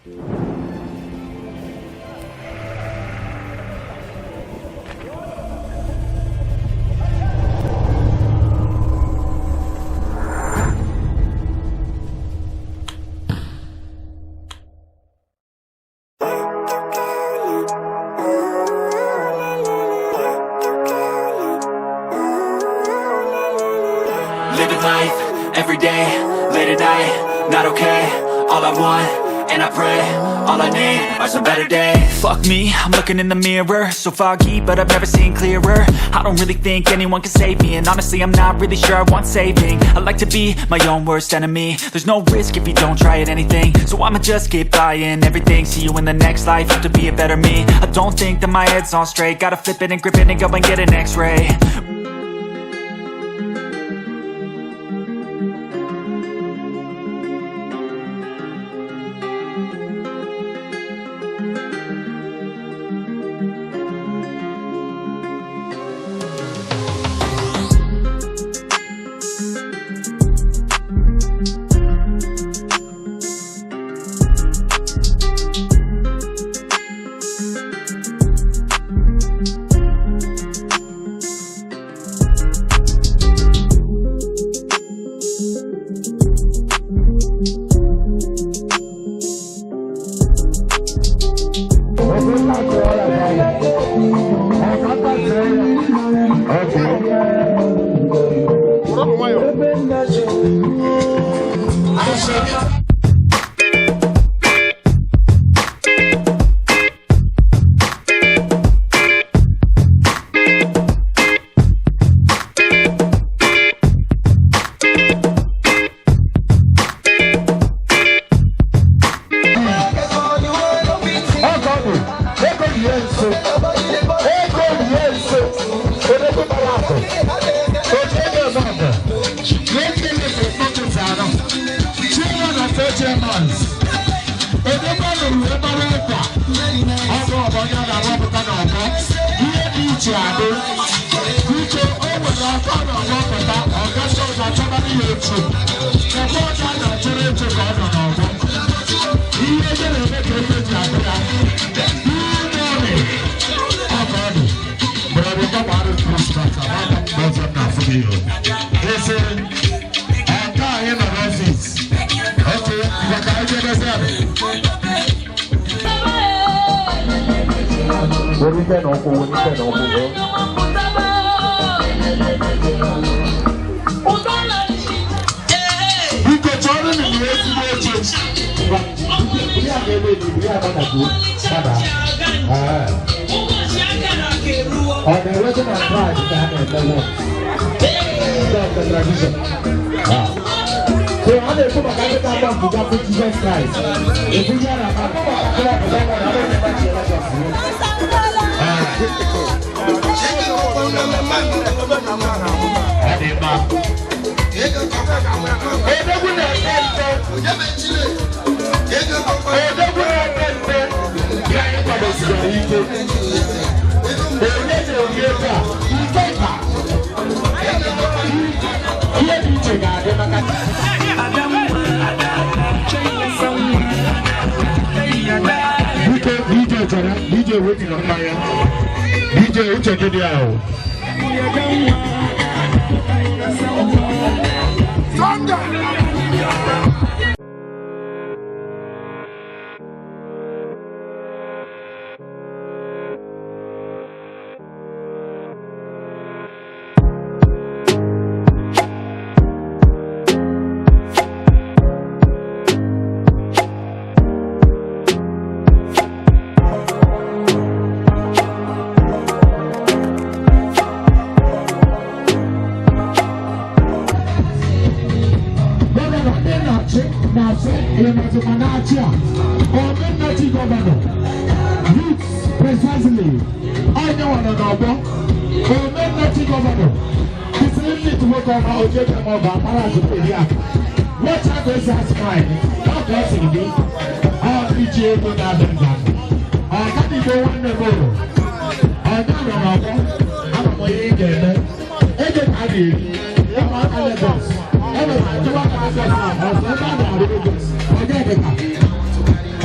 Living life every day, late at night, not okay. All I want, and I pray, all I need are some better days. Fuck me, I'm looking in the mirror, so foggy, but I've never seen clearer. I don't really think anyone can save me, and honestly, I'm not really sure I want saving. I like to be my own worst enemy. There's no risk if you don't try at anything, so I'ma just keep buying everything. See you in the next life, have to be a better me. I don't think that my head's on straight. Gotta flip it and grip it and go and get an X-ray.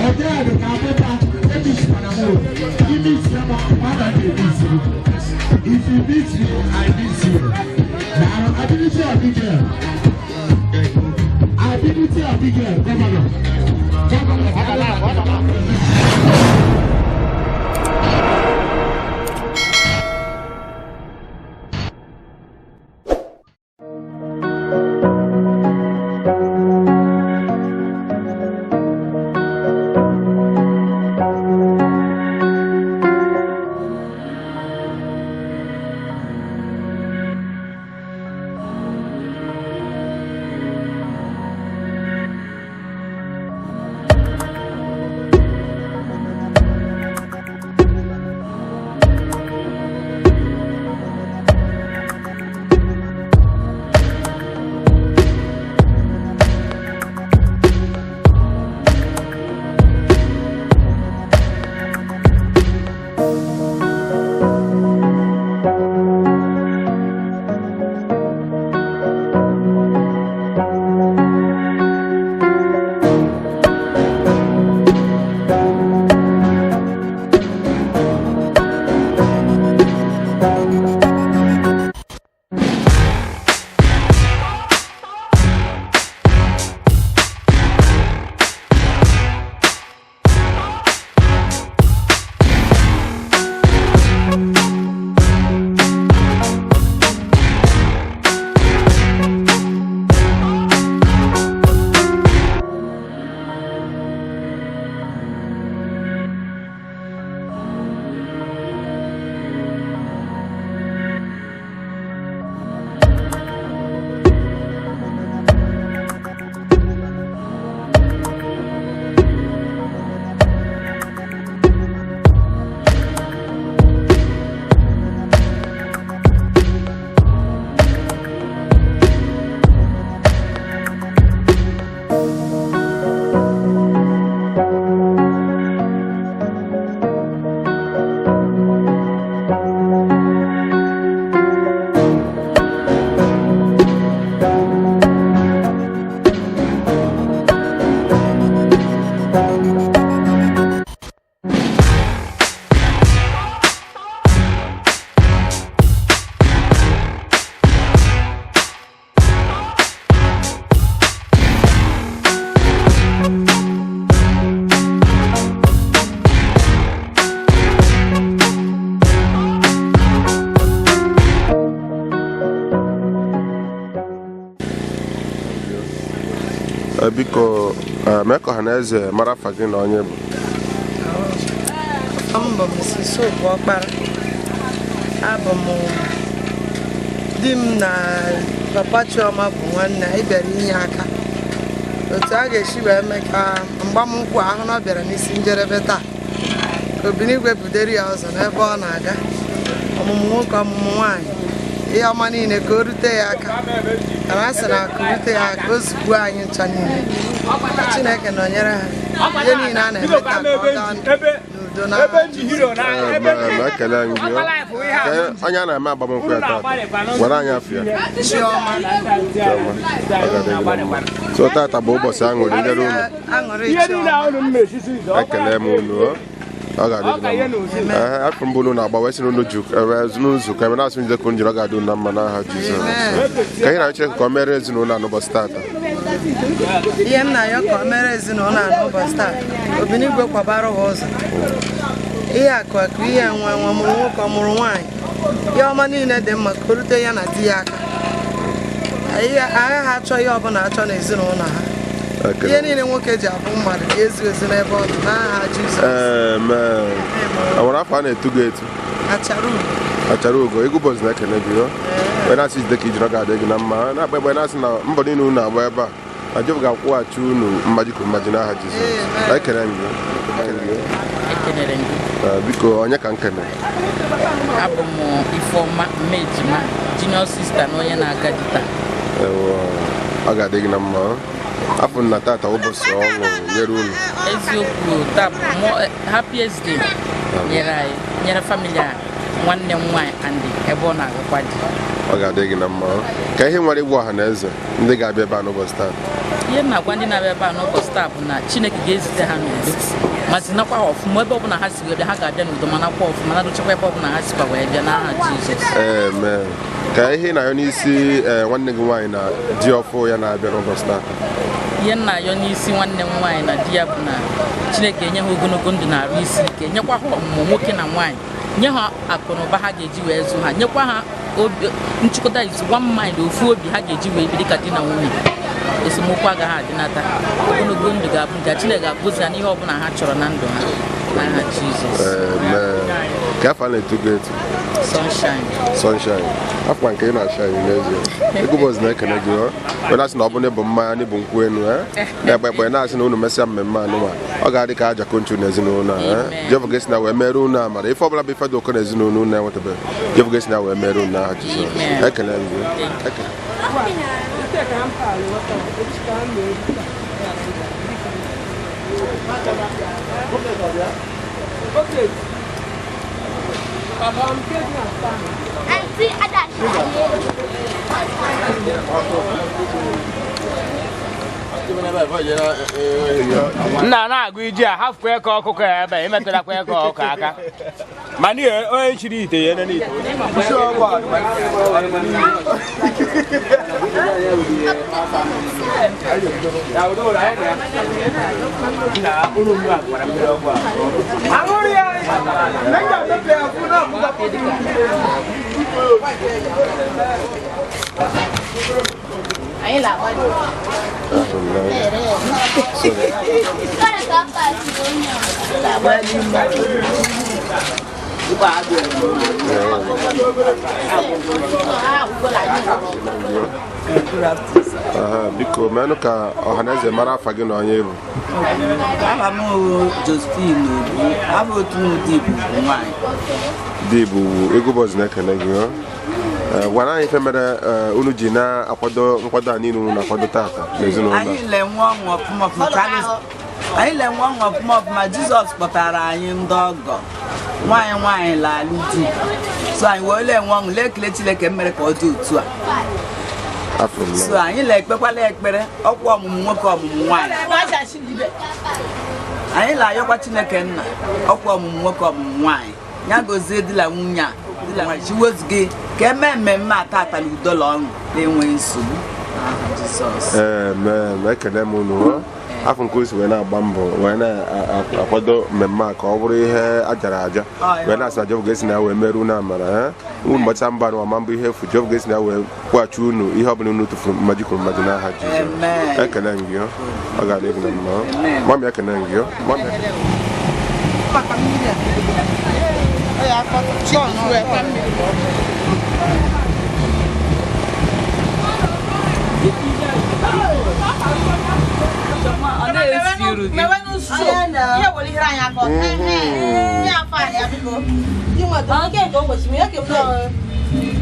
Ọjọ́ ka abụba ebisikwana m o. Ime isi m nwata na-ebi isi m. If you miss me, I miss you. Now, ability of the girl. Ability of the girl, governor. Governor. Biko, mee ka ọha na eze mara afa gị na onye bụ. Mbụ Mrs. Sopu Ọkpara. Abụ m di m na papa Chioma bụ nwanne. Anyị bịara inye aka otu a ga-esi wee mee ka mgbamnkwụ ahụ na ọ bịara n'isi njedebe taa, ka Obinigwe budere ya ọzọ n'ebe ọ na-aga, ọmụmụ nwoke, ọmụmụ nwaanyị, ihe ọma niile ka o rute ya aka, ka na asị na akụ rute ya aka ozugbo. Anyị ncha niile, ka Chineke nọnyere ha. Ihe niile a na-eme taa, ka ọ gaa n'udo na Ma ekele anyị gị. Ka onye a na-eme agbamnkwụ ya taata, gwara anyị afọ ya. Chioma. Chioma, ọ ga-adị gị na mma. So taata bụ ụbọchị aṅụrị nyere unu. Aṅụrị Chioma. Ekele m unu o. Ọ ga-adị gị na mma. Ee, afọ mbụ unu na-agba wee sị na unu nzukọ ebe na-asụ njide ka unu jiri, ọ ga-adị unu na mma n'aha Jizọs. Ka anyị na Chineke ka o mere ezinụlọ a n'ụbọchị taata. Ihe m na-ayọ ka o mere ezinụlọ a n'ụbọchị taa, Obinigwe kwabara ha ụzọ, ihe akụ akụ, ihe enwe enwe, ọmụrụ nwoke, ọmụrụ nwaanyị, ihe ọma niile dị mma ka o rute ya na di ya aka. Ihe agha ha achọ, ihe ọbụla achọ n'ezinụlọ ha, ihe niile nwoke ji abụ mmadụ ga-ezu ezu n'ebe ọ nọ n'aha Jizọs. Amen. E nwere afọ a na-etu gị etu? Achara ugo. Achara ugo, egwu bọzi na-ekene gị o. Wee na-asị jide ka ijiri, ọ ga-adị gị na mma. Na-akpa egbe na-asị na mbọ niile unu agba ebe a na Jehova ga-akwụghachi unu mmaji kwuru mmaji n'aha Jizọs. Ekele m gị. Ekele gị. Ekenere m gị. Ee, biko, onye ka m kene? Abụ m Ifeọma Mmejima, junior sister na onye na-aga di taa. Ewo, ọ ga-adị gị na mma. Afọ na tata ụbọchị ọṅụ nyere unu. Eziokwu, taa bụ happiest day nyere anyị, nyere family a, nwanne m nwaanyị Andy ebe ọ na-agakwa di. Ọ ga-adị gị na mma. Ka ihe nwere ịgwa ọha na eze ndị ga-abịa ebe a n'ụbọchị taa? Ihe m na-agwa ndị na-abịa ebe a n'ụbọchị taa bụ na Chineke ga-ezite ha n'udo ma zinakwa ha ọfụma ebe ọbụla ha si wee bịa, ha ga-abịa n'udo ma nakwa ọfụma na dochekwa ebe ọbụla ha sikwa wee bịa n'aha Jizọs. Amen. Ka ihe ị na-ayọ n'isi nwanne gị nwaanyị na di ọfụ ya na-abịa n'ụbọchị taa. Ihe nna ayọ n'isi nwanne m nwaanyị na di ya bụ na Chineke enye ha ogologo ndụ na arụ isi ike, nyekwa ha ọmụmụ nwoke na nwaanyị, nye ha akụ na ụba ha ga-eji wee zụ ha, nyekwa ha obi nchịkọta izu, one mind, ofu obi ha ga-eji wee biri ka di na nwunye. Esemokwu agaghị adịnata, ogologo ndụ ga-abụ nke Chineke ga-agọzi ha n'ihe ọbụla ha chọrọ na ndụ ha n'aha Jizọs. Amen. Ka afọ a na-etu gị etu? Sunshine. Sunshine. Afọ nke ị na-ashine n'ezie. Egwu Boys na-ekene gị ọ. Wee na-asị na ọ bụ na ịbụ mmanya na ịbụ nkwụ enu na-ekpe ekpe na-asị na unu mesịa mmemme anụnwa ọ ga-adị ka aja konchu na ezinụlọ a. Amen. Jehova ga-esi na wee mere unu amara ife ọbụla bụ ife dị ụkọ na ezinụlọ unu enwetabeghị, Jehova ga-esi na wee mere unu n'aha Jizọs. Amen. Ekele m gị. Ekele. Nna na-agụ iji a hafụ eke ọkụkọ ya ebe imetụrakwa eke ọkụkọ aka mana ihe onye chiri ite ya n'ite. Aha, biko menụ ka ọhaneze mara afa gị na onye bụ. Aha m bụ Josephine Obu, abụ otu ụdị bụ nwaanyị. Di bụ Egwu Boys na-ekene gị ọ. Gwara anyị ife mere unu ji na-akwado nkwado a niile unu na-akwado tata n'ezinụlọ a. Anyị le-enwe ọṅụ ọfụma ọfụma anyị le-enwe ọṅụ ọfụma ọfụma. Jizọs kpọtara anyị ndị ọgọ nwaanyị nwaanyị laalụ di, so anyị wee le-enwe ọṅụ le-ekele Chineke mere ka ọ dị otu a. Afọ m So anyị na-ekpekwala ekpere ọkwa ọmụmụ nwoke ọmụmụ nwaanyị. Anyị na-ayọkwa Chineke nna ọkwa ọmụmụ nwoke ọmụmụ nwaanyị ya gozie di na nwunye a di na nwaanyị chiwezuga ka eme mmemme a tata na udo na ọṅụ na-enweghị nsogbu n'aha Jizọs. Amen. Ekele m unu ọ. Afọ nke o si wee na-agba mbọ wee na-akwado mmemme a ka ọ bụrụ ihe a jara aja wee na-asị na Jehova ga-esi na ya wee mere unu amara unu gbacha mba n'ụwa ma mbụ ihe efu, Jehova ga-esi na ya wee kwụghachi unu ihe ọbụla unu tụfuru mmaji kwuru mmaji n'aha Jizọs. Amen. Ekele m gị ọ. Ọ ga-adị gị na mma ọ. Amen. Mami ekele m gị ọ. Mami ekele.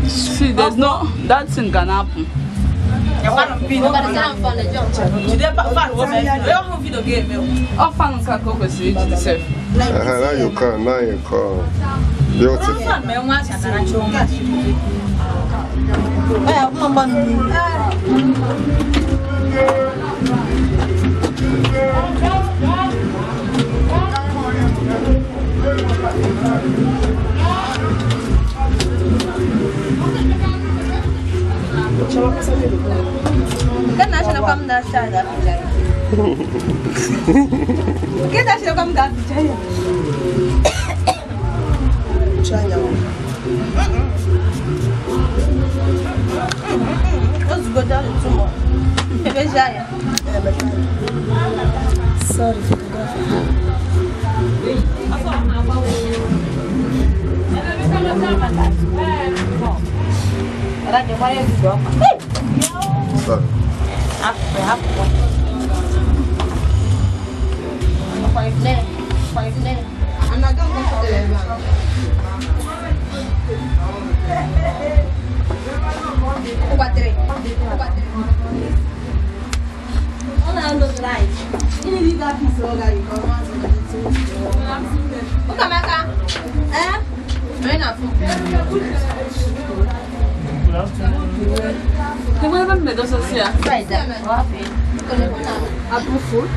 See, there's no that thing can happen. Ọ fan nke a ka o kwesịrị iji sef. Aha, now you can, now you can. Beautiful. Sorry. Enwere ebe m na-edosasị ya? Apụ full?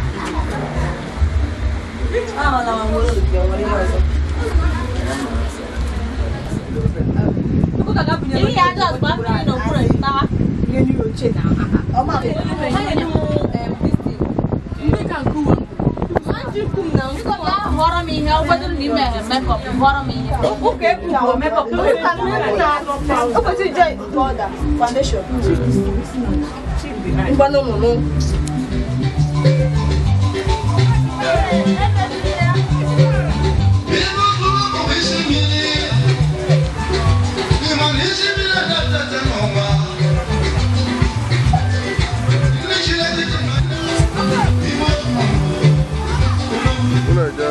Unu eje.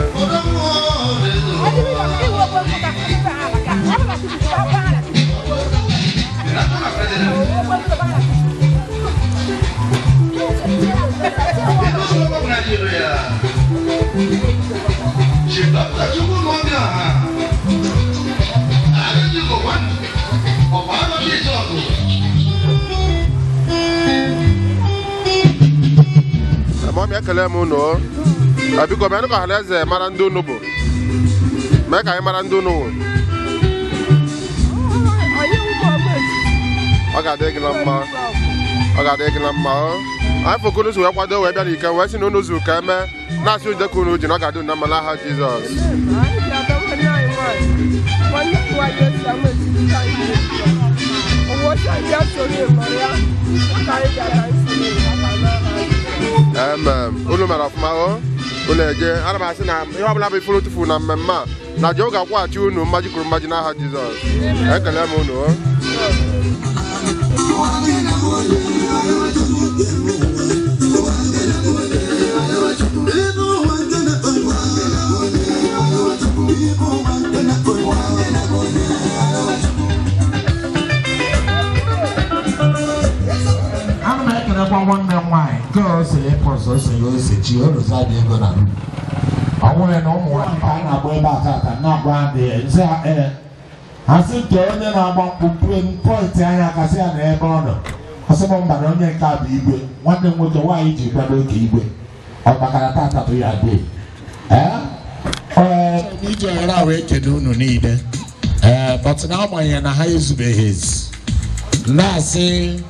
Mami, ekele m unu o. Biko bịanụ ka ọhaneze mara ndị unu bụ. Mee ka anyị mara ndị unu wụ. Ọ ga-adị gị na mma. Ọ ga-adị gị na mma o. Anyị fụ unu si wee kwado wee bịa n'ike wee sị na unu zuru ka eme na-asị ude ka unu ji na ọ ga-adị unu na mma n'aha Jizọs. Amen. Unu mere ọfụma o. Unu eje. Ana m asị na ihe ọbụla bụ ifuru tufu na mmemme a na Jehova ga-akwụghachi unu mmaji kwuru mmaji n'aha Jizọs. Ekele m unu o. Ana m ekelekwa nwanne m nwaanyị nke ose ịpọsọ ose ya ose chi orosa dị ego na rum ọ nwere na ụmụ nwaanyị ka a na-agba ebe a tata na-agba ndị nze ee asị nke onye na-agba mkpu pọịntị anya kasị ya na ebe ọ nọ asị m mba na onye nke a bụ igwe nwanne m nwoke nwaanyị ji kwado oke igwe ọ makara tata bụ ya dee ee iji ohere a wee kedu unu niile ee but n'agbanyeghị na ha ezubeghị ezu na-asị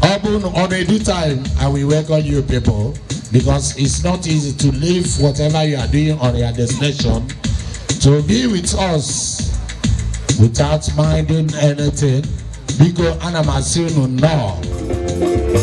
ọ bụrụ na on a due time I will welcome you people because it's not easy to leave whatever you are doing on your destination to be with us without minding anything. Biko ana m asị unu nnọọ.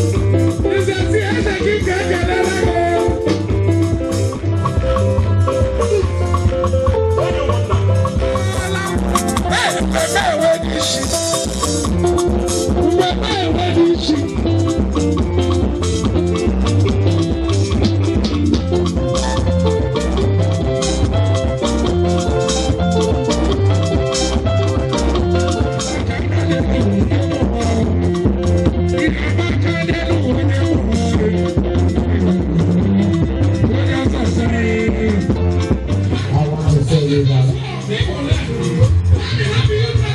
I want to say you now.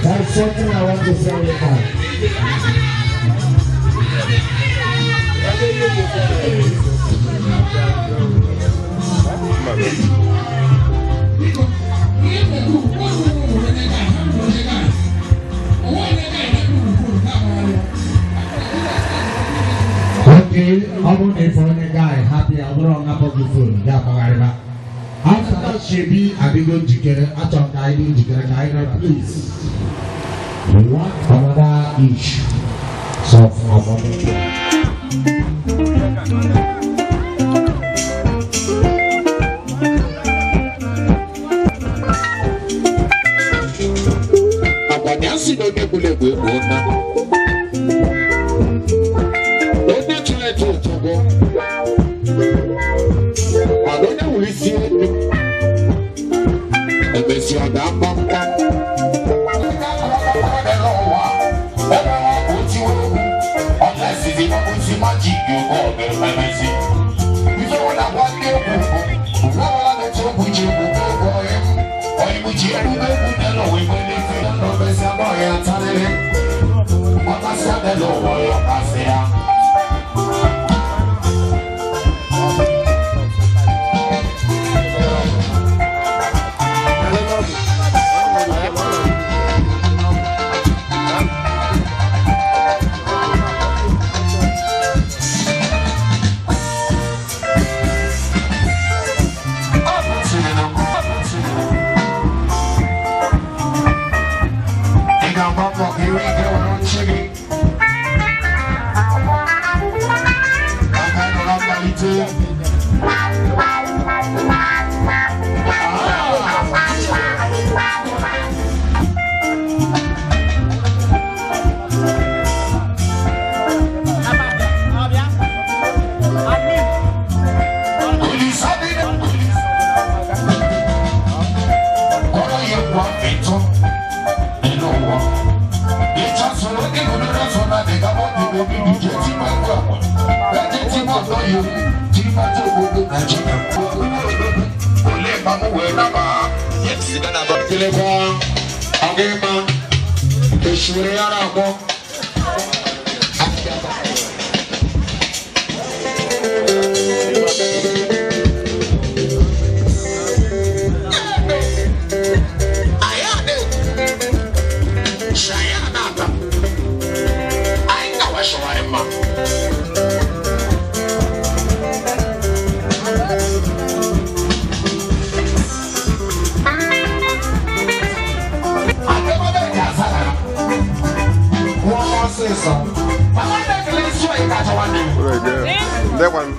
That's something I want to say you now. Okay, ọ bụrụ na ịfụrụ onye guy happy, ọ bụrụ ọ napụ gị phone, gị agbagharịba. After Shebi adịgo njikere, achọrọ m ka anyị dị njikere ka anyị nọ please. We want another issue of our. Agbanya si na onye gburu egbu egbuo na onye chụrụ eche ụtụgbo mana onye wuru isi elu emesi ọ daa kpamkpam. That one,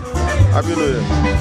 Happy New Year.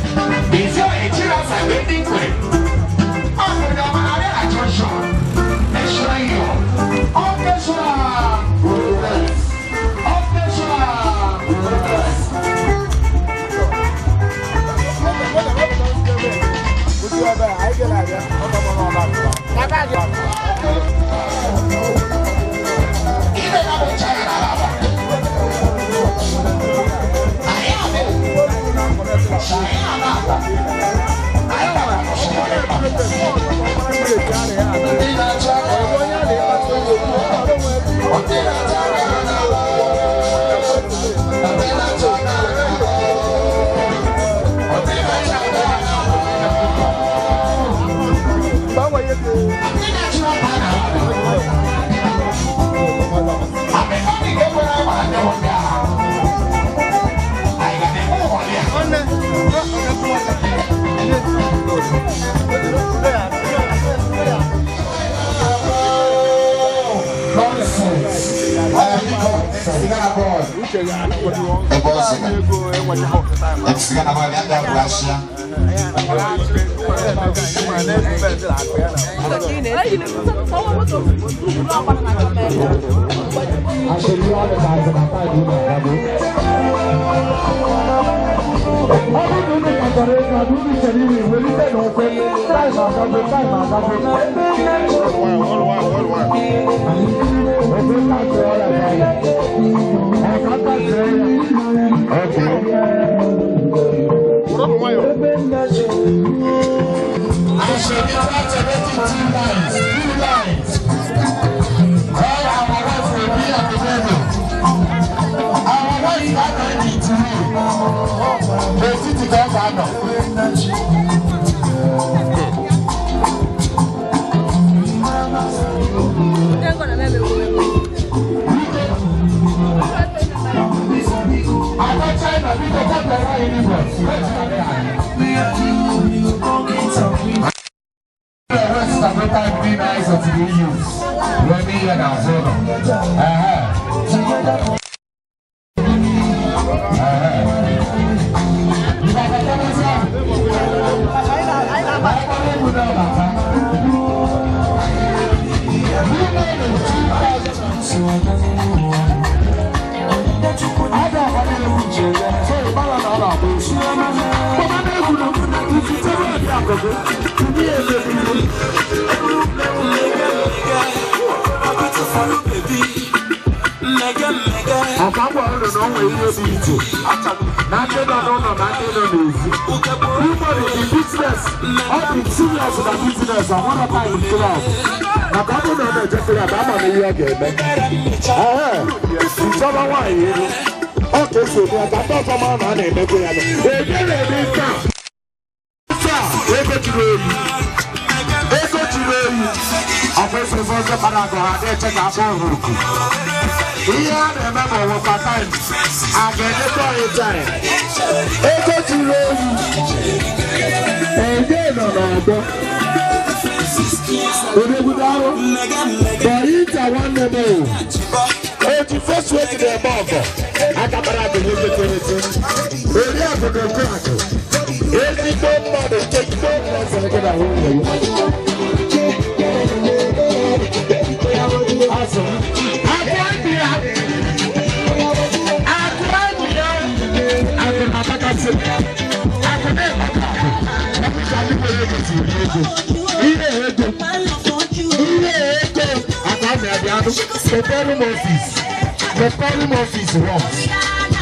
Mepere m office once.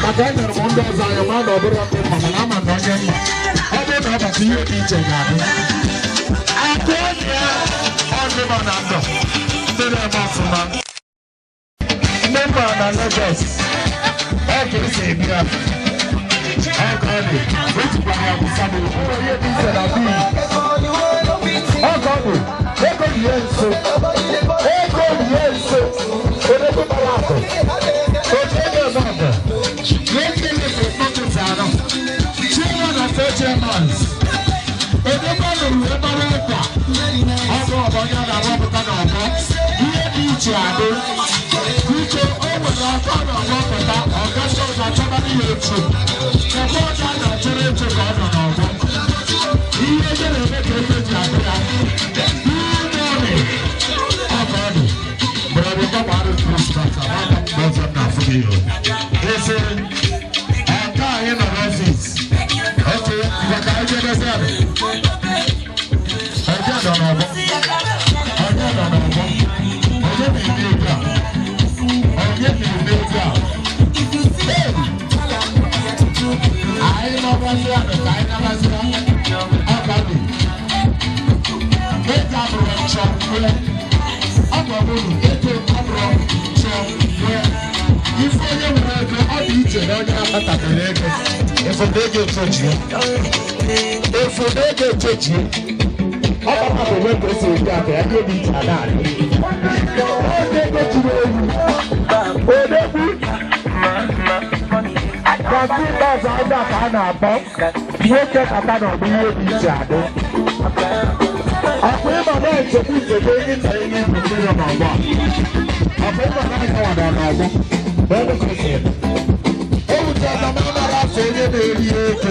Maka enyere m ndị ọzọ anya ma na ọ bụrụ ndị mma, mana ama na onye mma. Ọ bụrụ na ọ bata, ihe dị iche ga-adị. Akụ onye ya, ọ ndị nọ na ndụ, ndị na-eme ọfụma. Ndị mba na Lagos, ọ ka esi ebi ya. Ọ ka ọ dị, ejikwara ya wụsa m okwu. Ihe dị iche na bii. Ọ ka ọ dị, ego dị ya nso. Ego dị ya nso. Odogwu bara akụ. Otu ego eme ọgụ. Nwoke bụ mkpọtụta anọ. Chairman of chairmans. Odogwu ruru ebe ọkwa. Ọ bụ ọbọ onye a na-arọpụta n'ọgbọ. Ihe dị iche adị. Biko, o nwere ọkwa na-arọpụta, ọgacha ọzọ achọba ihe echi. Ọkwa ọzọ a na-achọrọ echi ka ọ nọ n'ọgbọ. Ihe ego na-eme ka ego ji adị ya. Ihe money. Ọ ka ọ dị. Brother, come out of this class. I'm not going to you. Ese, ọ̀gá anyị nọ n'ọfịs. Okay, maka anyị jebe ebe. Ọjọ́ nọ n'ọgbọ. Ọjọ́ nọ n'ọgbọ. Onye na-eme ego a? Onye na-eme ego a? Hey! Anyị nọbazi ahụ ka anyị nabazi ọ ka dị. Ego abụrụ nchọ nwee. Ọ bụ ọbụrụ ego abụrụ nchọ nwee. Ife onye nwere ego ọ dị iche na onye akpatabere ego. Efu na ego etochie. Efu na ego etochie. Ọ gbapapụ onwe ka o si eri aka ya ihe dị iche a na-adị. Onye ego tụrụ ewu. Odegbu. Na ndị ọzọ aja ka a na-akpọ nwoke kata na ọgbụ ihe dị iche adị. Ọkwa ịma na nchekwa nchekwa enyi na enyi bụ mmiri n'ọgbọ a. Ọkwa ịma na nkawa nọ n'ọgbọ. Ebe kwesịrị. O wutere na m amara afọ onye na-eri ego.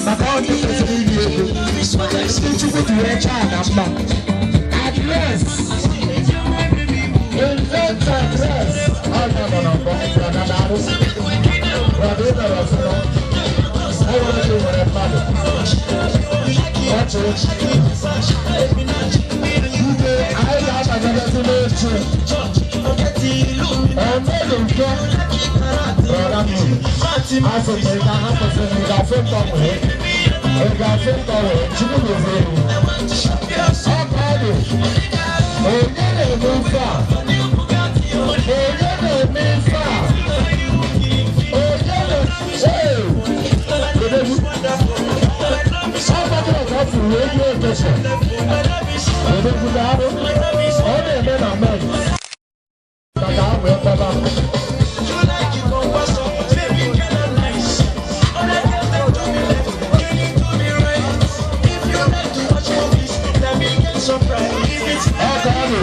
Maka ọ ndị kwesịrị iri ego. Ndị Chukwu tụrụ chaa na mma. Address. Invent address. Ọ nọ n'ọgbọ. Brother na-arụ. Brother ị nọrọ ọfụma. E nwere ndị nwere mmadụ. Ọchị ọchị. Ike anyị ga-abanyegezi n'echi. Ọmọdé nke brother m. Asị m ị ga-ahapụsị m, ị ga-afụ ntọ wee. Ị ga-afụ ntọ wee. Chukwu gozie gị. Ọ ka ọ dị. Onye na-eme ife a? Onye na-eme ife a? Onye na- Ee! Odogwu. Ọ gbadoro ka ọ furu ego ekesha. Odogwu daalụ. Ọ na-eme na men. Maka ha wee kpọba. Ọ ka ọ dị.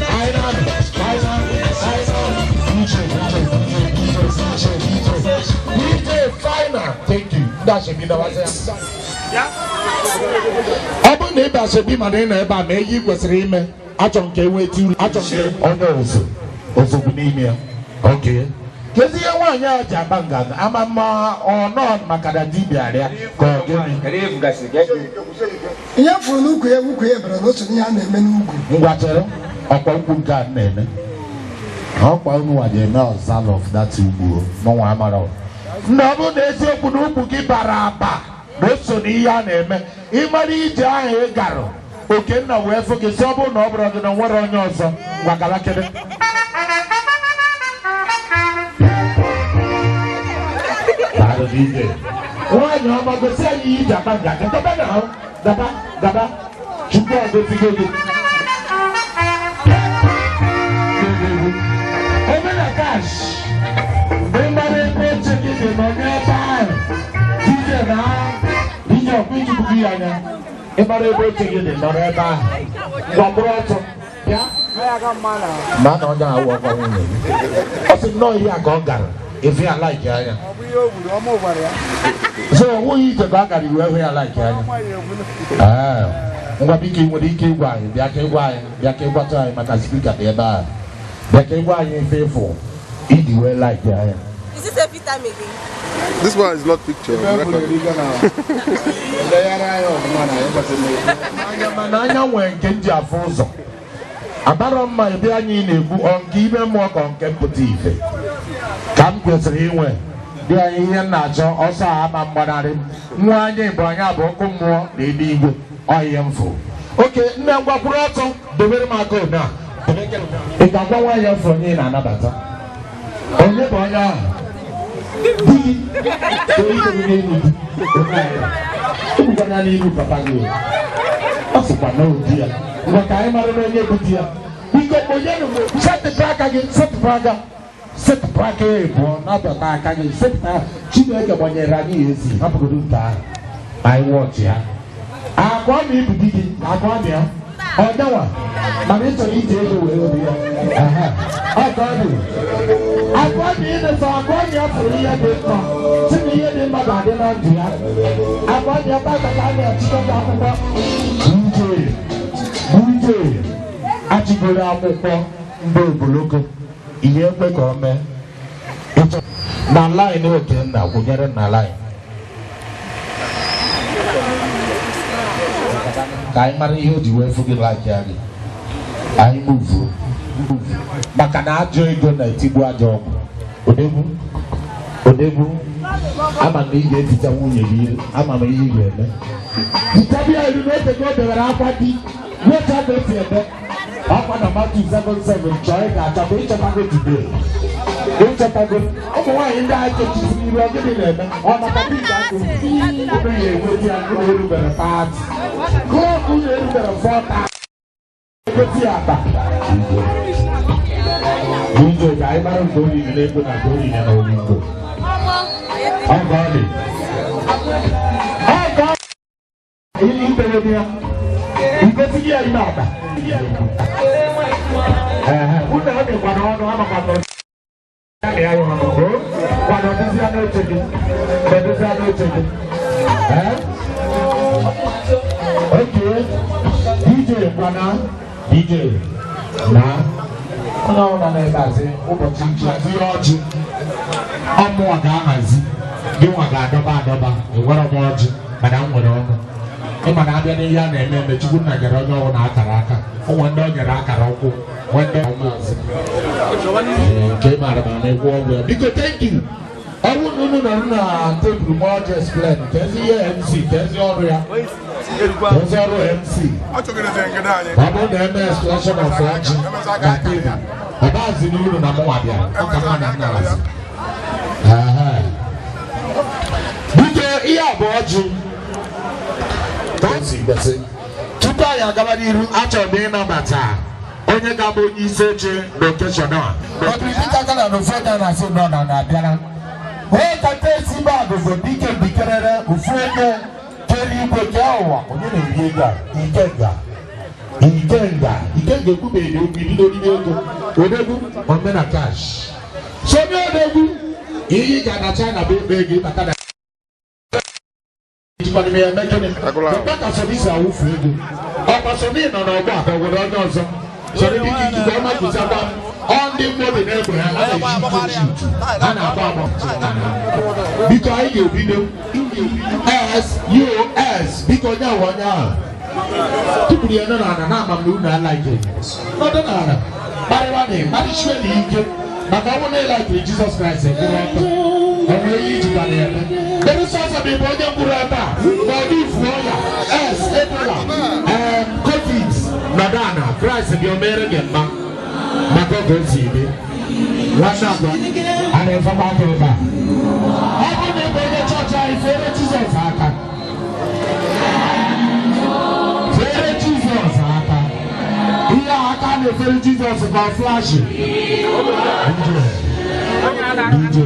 Anyị na-anọ. Anyị na-anọ. Anyị na-anọ. DJ, DJ, DJ, DJ, DJ, DJ. DJ final. Thank you. Ndị ashebi nawazi ya. Ọ bụrụ na ị bụ ashebi mana ị nọ ebe a ma eyi kwesịrị ime, achọ nke nweta uru, achọ nke onye ozu ozugbo n'ime ya. Okay. Kezi ihe nwaanyị a ji aba nganga ama mma ọ nọ maka na dibịa rịa ka ọ gịnị? Ihe fụrụ n'ukwu ya, ukwu ya bara n'otu n'ihe a na-eme n'ugwu. Ngwa chere, ọkwa ukwu nke a na-eme, ọkwa unu wa ga-eme ọzal of that ugbo n'ọnwa amara nna. Ọ bụrụ na eziokwu na ukwu gị bara aba na o so n'ihe a na-eme, ịmara ije ahụ ị gara okenna wee fụ gị si ọ bụrụ na ọ bụrụ gị na nwere onye ọzọ ngwa gaba kebe. Daalụ n'ije. Nwaanyị ọma, gosi anyị ihe iji akpa nganga. Daba na ahụ, daba, daba. Chukwu ọgọzigo gị. Ebe na cash. Ịmara ebe oche gị dị nọ n'ebe ahụ. DJ na DJ ọkwa ijipụta ya anya. Ịmara ebe oche gị dị nọ n'ebe ahụ. Ngwa bụrụ ọtọ. Bịa. Ma na onye awụ ọkwa nwunye gị. Ọ sị nnọọ ihe a ka ọ gara. Efe ya like anya. So onweghị ije ka ọ gara iwe hụ ya like anya. Ee, ngwa biko, ị nwere ike ịgwa anyị, bịa ka ịgwa anyị, bịa ka ịgwatụ anyị maka speaker dị ebe a. Bịa ka ịgwa anyị ife ịfụ iji wee like anya. Is this every time again? This one is not picture. Record. Anya mana anya nwee nke m ji afụ ụzọ. Abarọ mma ebe anyị na-ekwu ọ nke ime mmụọ ka ọ nke mpụta ife. Ka m kwesịrị inwe dị anyị ihe m na-achọ ọsọ a ama mgbanarị m. Nwa anyị bụ anyị abụ ọkụ mmụọ na eluigwe ọ ihe m fụ. Oke nne m gwakwuru ọtọ dobere m aka one a. Ị ga-agwa nwaanyị afọ onye ị na-anabata. Onye bụ onye ahụ? Di gị. Onye ike gị n'elu di. Onye ahụ. Ekwukwana ya n'ihu papa gị. Ọ sịkwa na odi ya. Ngwa ka anyị mara na onye bụ di ya. Biko kponyenụ m setịpụ aka gị, setịpụ aka. Setịpụ aka ya ịbụọ, nabata aka gị, setịpụ aka. Chineke gbanyere anyị ya ezi, hapụgodu nke ahụ. Anyị wọchị ya. Akwa na ibu di gị, akwa na ya. Ọ nyanwa, mana ị chọrọ iji ego wee were ya. Aha. Ọ ka ọ dị. Akwa na ịnesa, akwa na ya fụrụ ihe dị mma. Si na ihe dị mma ga-adị na ndụ ya. Akwa na ya tata ka a na-achịkọta akwụkwọ. Uche, uche, achịgoro akwụkwọ ndị ogologo. Ihe ekwe ka ọ mee. Na line Okenna, kwụnyere na line. Ka anyị mara ihe o ji wee fụ gị like ya gị. Anyị muvuo. Maka na ajọ ego na-etigbu ajọ ọgwụ. Odegwu, odegwu, ama m na ị ga-eficha nwunye gị iru, ama m ihe ị ga-eme. Hichabi ya iru n'oge ka o dewere akwa di, nwecha ka o si eme. Akwa na Matthew 7:7 chọọ ị ga-achọ ka ịchọtago today. Ịchọtago ụmụ nwaanyị ndị anyị kechiri iru ọ gịnị na-eme? Ọ maka di ga-akụ unu ya enweta ya unu erubere 30. Klọk unu erubere 4:30. Egosi ya akpa. Ije ka anyị mara nke oriri n'ego na nke oriri na olingo. Ọ ka ọ dị. Ọ ka ọ dị. Ibere dị ya. Igosi gị ya ime akpa. Unu ọ dịkwa n'ọnụ amakwa na ya na ya ya ọnụ. Kwado dịzịa n'oche gị. Dịzịa n'oche gị. Okay. DJ kwana. DJ na onye ọbụla na-ebe azị ụbọchị nchi azịrị ọjị ọmụwa ga-ahazi gị nwa ga-adọba adọba enwere m ọjị mana m nwere ọnụ ịma na abịa n'ihe a na-eme eme Chukwu nna nyere onye ọbụla akara aka onwe ndị ọ nyere akara ụkwụ nwee ndị maazị nke maara ma na-egwu ọgwụ ya biko thank you. Ọ bụrụ na unu nọrọ na tebụl ma ọjị explain ka ezi ihe MC ka ezi ọrụ ya ka ezi ọrụ MC ọ bụrụ na eme explanation of ọjị na tebụl ọ bazi n'uru na mụnwa bịara ọ ka mma na nna hazi. Biko ihe a bụ ọjị ka o si kwesị. Tupu anyị agaba n'iru achọrọ m ịnabata onye ga-abụ onye isi oche n'okeshọn a. Ọdịrịdịka aka na ofu onye na-asị nọ na na-abịara. Onye kacha esi be agụzọ dike bikerere ofu onye kere igwe kee ụwa onye na-eri ego a Ikenga. Ikenga Ikenga ekwubeghị okwu ibido n'ime ego odegwu omena cash. Somi odegwu ihe ị ga na China bụ ikpe ego ịbata na ejikwana m ya eme gịnị? Ebe ka Somi si awụfu ego. Ọkwa Somi nọ n'ọgbọ a ka ọ nwere onye ọzọ. Somi dịka ikuku ọma kụziakwa ọ ndị mmụọ dị n'egbe ha a na-eji ike a na-agba agba. Biko anyị ga-ebido S U S biko onye ahụ onye ahụ tụpụrụ ya nọ n'ala na ama m na unu alaike nọdụ n'ala kparịwa na kparịchie na ike maka ọnwụ na ịlaikiri Jizọs Kraịst ekwuru ọtọ ọ nwere ihe ijikwana ya eme. Kedu sọsọ ma ị bụ onye mkpụrụ ebe a ma ọ dị fuo ya S Ebola COVID nọdụ ala Kraịst bịa o mere gị mma maka oge o si dị. Nwanne agwa a na-efekwa aka ebe a. Ọ bụrụ na ị bụ onye chọọchị anyị fere Jizọs aka. Fere Jizọs aka. Ihe aka na-efere Jizọs ka ọ flashi. DJ.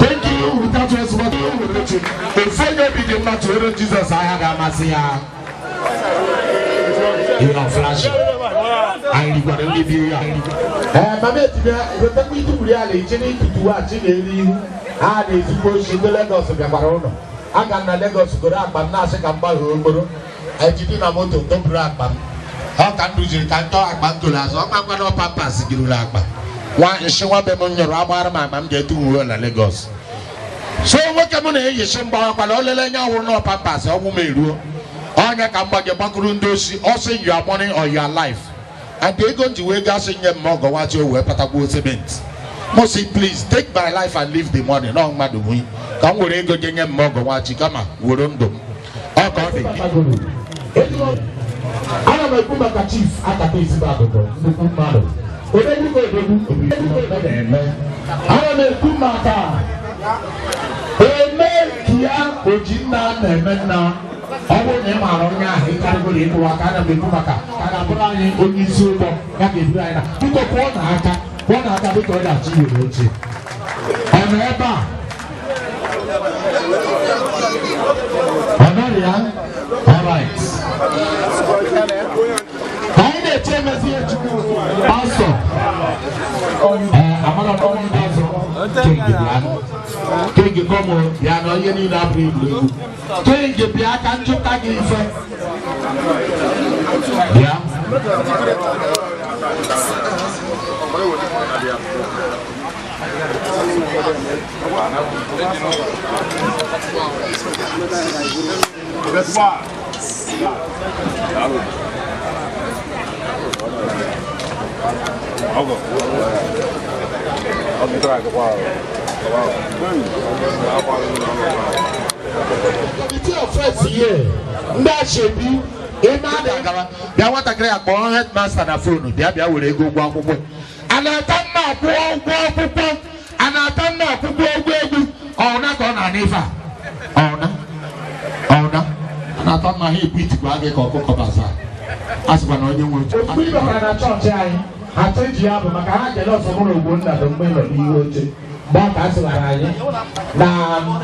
Thank you. Without us, what you will reach. Ofe onye obi dị mma tụrụ Jizọs ahịa ga-amasị ya. Ihe ọ flashi. Anyị rikwara ndị bi ya. Mama etinye wetakwa itupụrụ ya ala iche n'itutu a chi na-eri ihu. A na-ezikwa oshi ndị Legọs bịakwara ụlọ. Aga m na Legọs goro akpa m na-asị ka m gbaghee okporo. Ejidi na moto topụrụ akpa m. Ọ ka m duziri ka m tọọ akpa m toro azụ. Ọ makwa na ọ pampas giruru akpa. Nwa nshi nwa be m nyụrụ agbara m akpa m ga-etu uwe na Legọs. So nwoke m na-eyichi mgbawakwala o lele anya ọhụrụ na pampas ọnwụ m eruo. Onye ka mgba gị gbakụrụ ndị osi ọsị your money or your life. And ego m ji wee gasị nye m ọgọ nwachi o wee kpatakwuo simenti. Mosi, please take my life and leave the money. Nọ mmadụ nwunye ka m were ego je nye m ọgọ nwachi kama were ndụ m. Ọ ka ọ dị. Ana m ekwu maka chief akata ezigbo akụkọ nnukwu mmadụ. Odegwu ka odegwu na-eme. Ana m ekwu maka eme ya oji nna na-eme nna. Ọ bụrụ na ị maara onye ahụ ịkarịgoro ịkụwa aka, ana m ekwu maka ka ga-abụrụ anyị onye isi ụgbọ ya ga-eburu anyị na biko pụọ n'aka pụọ n'aka dịka ọ ga-achị were oche. Ọ nọ ebe a? Ọ nọghị ya? All right. Anyị na-eche emezi Chukwu pastọ. Amara m onye ndị ọzọ King bịa. King kọmụ bịa na ihe niile abụrụ egwuregwu. King bịa ka njụta gị ife. Bịa. Committee of Friends here, ndị achebi ime a na-agara bịa nwatakịrị a kpọọ headmaster na fonu bịa bịa were ego ụgwọ akwụkwọ. A na-ata mma akwụkwọ ụgwọ akwụkwọ, a na-ata mma akwụkwọ ụgwọ egwu, ọna ka ọ na-ana ife a, ọna ọna a na-ata mma ha ekwu itikwa gị ka ọkụkọ baza a sịkwa na onye nwe oche. Mgbe ị batara na chọọchị anyị, atụ eji ya bụ maka ha kele ọsọ mụ na Ogbonna bụ mgbe nọ n'ihu oche. Mgbe ka a sịwara anyị na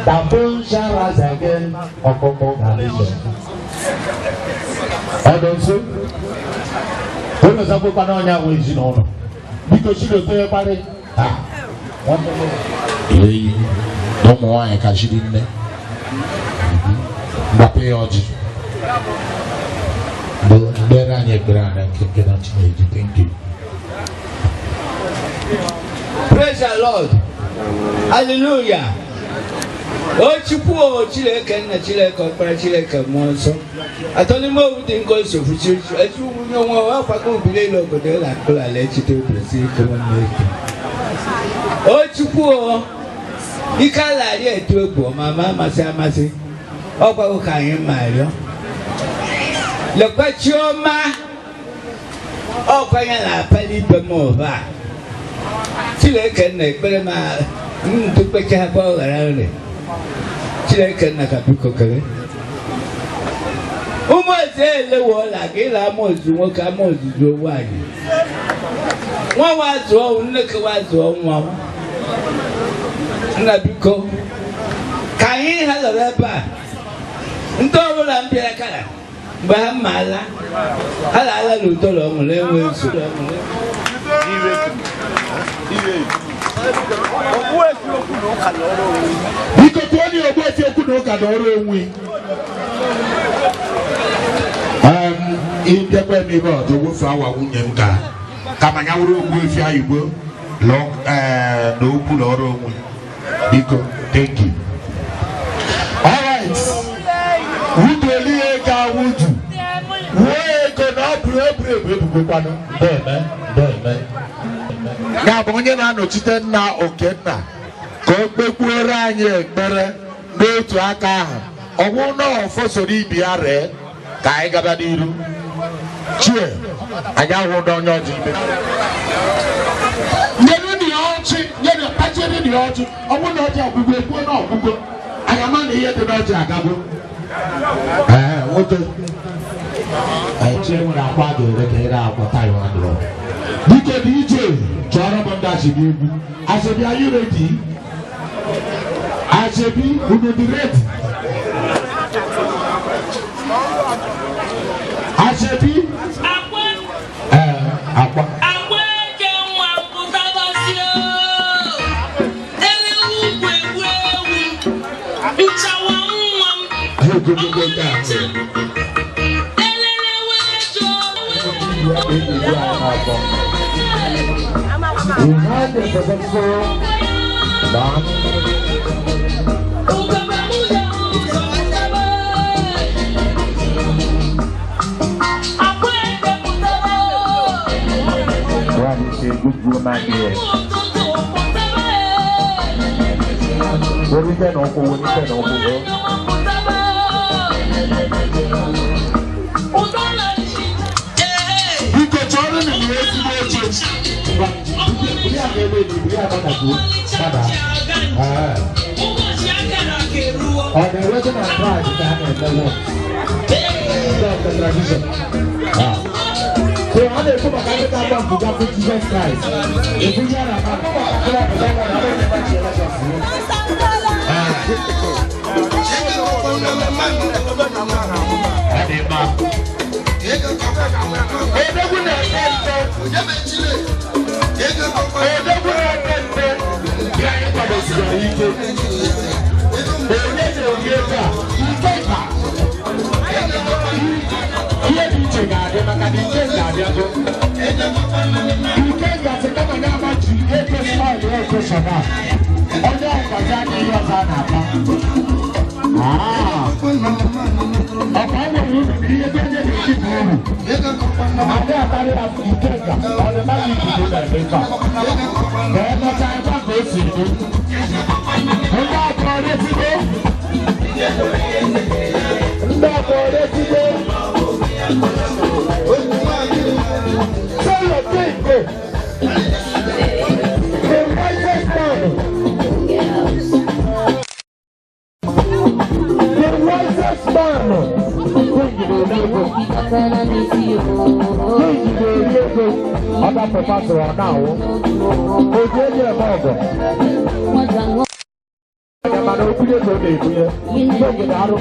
the bone shall rise again ọkụkọ na nation. Ọ dị nso? Onye ọzọ kwekwa na onye ahụ ezinụlọ. Biko Chidozie ha. Eyi na ụmụ nwaanyị ka chiri nne. Mgbape ya ọjị. Mgbere anyị ekpere anyị nke na Chineke. Thank you. Praise the Lord. Hallelujah. O Chukwu o Chineke nna Chineke ọkpara Chineke mmụọ nsọ. Atọ n'ime owu dị ngozi ofuchi echi nwunye onwe akwakọ obili elu obodo ịla akụla ala echite obrezi ike nwanne eke. O Chukwu o ike ala etu egwu ma ma amasị amasị ọkwago ka anyị ma rịọ. Lekwa Chioma ọkwa ya na-apali ibe m ụba. Chineke nna ekpere ma ndụ kpechapụ ọ ghara nri. Chineke nna ka biko kere. Ụmụ eze elewuola gị ịla ama ozu nwoke ama ozuzu nwaanyị. Nwa wa zụọ nne ke wa zụọ nwa. Nna biko ka anyị ha nọrọ ebe a. Ndị ọbụla m bịara kara mgbe ha ma ala ha na-ala n'udo na ọṅụ na-enwe nsogbu. Biko tụọ ni Ogbuefi okwu na ụka na ọrụ onwe. Ịbịakwa m ebe ọzọ wofe awa nwunye m ka kama ya wụrụ Ogbuefi Ayigbo na okwu na ọrụ onwe. Biko, thank you. All right. Wudu ego awudu. Wuo ego na ọ bụrụ eburu ebu ebubokwanụ. Deme, deme. Ya bụ onye na-anọchite nna Okenna ka o kpekwuoro anyị ekpere n'otu aka ahụ. Ọnwụ na ọfọ soro ibi ya ree ka anyị gaba n'iru. Chie, anyị ahụ na onye ọjị ibe. Nyere nị ọchị, nyere kpachiere nị ọchị, ọ bụrụ na ọchị ọgwụgwọ ekwuo na ọgwụgwọ. Anyị ama na ihe dị n'ọchị agago. Ee, nwoke. Chie nwere akwa a ga-ere ka ere akwa taị nwa. Biko DJ, chọrọ m ndị ashebi egwu. Ashebi, are you ready? Ashebi, unu dị ready? Ashebi? Akwa. Akwa eke nwa pụtabasị elewu ugwu egwu ewu nchawa nwa m. Elelewe ejo. Good woman here. Welite na ụkwụ, welite na ụkwụ. Biko chọrọ m ihe ezigbo oche. Ngwa, buli ya n'elu elu, buli ya gbadakwuo. Gbada. Ee. Ọ na-enweta na Kraịst ka a na-eme wọ. That's the tradition. Ah. So a na-ekwu maka ndị ga-agba mpụga bụ Jizọs Kraịst. Ebu ya na mmadụ. Ọ dị mma. Odogwu na-ete nte. Odogwu na-ete nte. Ya anyị kwadosikwara ike. Onye na-eri ego a? Ike ka. Ihe dị iche ga-adị maka na ike ga-abịago. Ike gasị kama na-ama ji ego smile ego shọga. Onye ahụ gazi anya ihe ọzọ a na-akpa. Ah. Ọkwa nwere uru na ihe ndị onye na-eji bụ uru. Adị atarị ya ike ga ọ dị mmadụ ikuku na-eme ife a. Ka emechaa ebe a ka o si dị. Ndị ọkọ resigo. Ndị ọkọ resigo. Say your thing, go. The wisest man. The wisest man. King dey ego. Ọba papa sọ̀rọ̀ náà o. Ojú ẹni ẹ̀ bá ọ̀gọ̀. Mana okwunye ka ọ na-ebunye. King daalụ.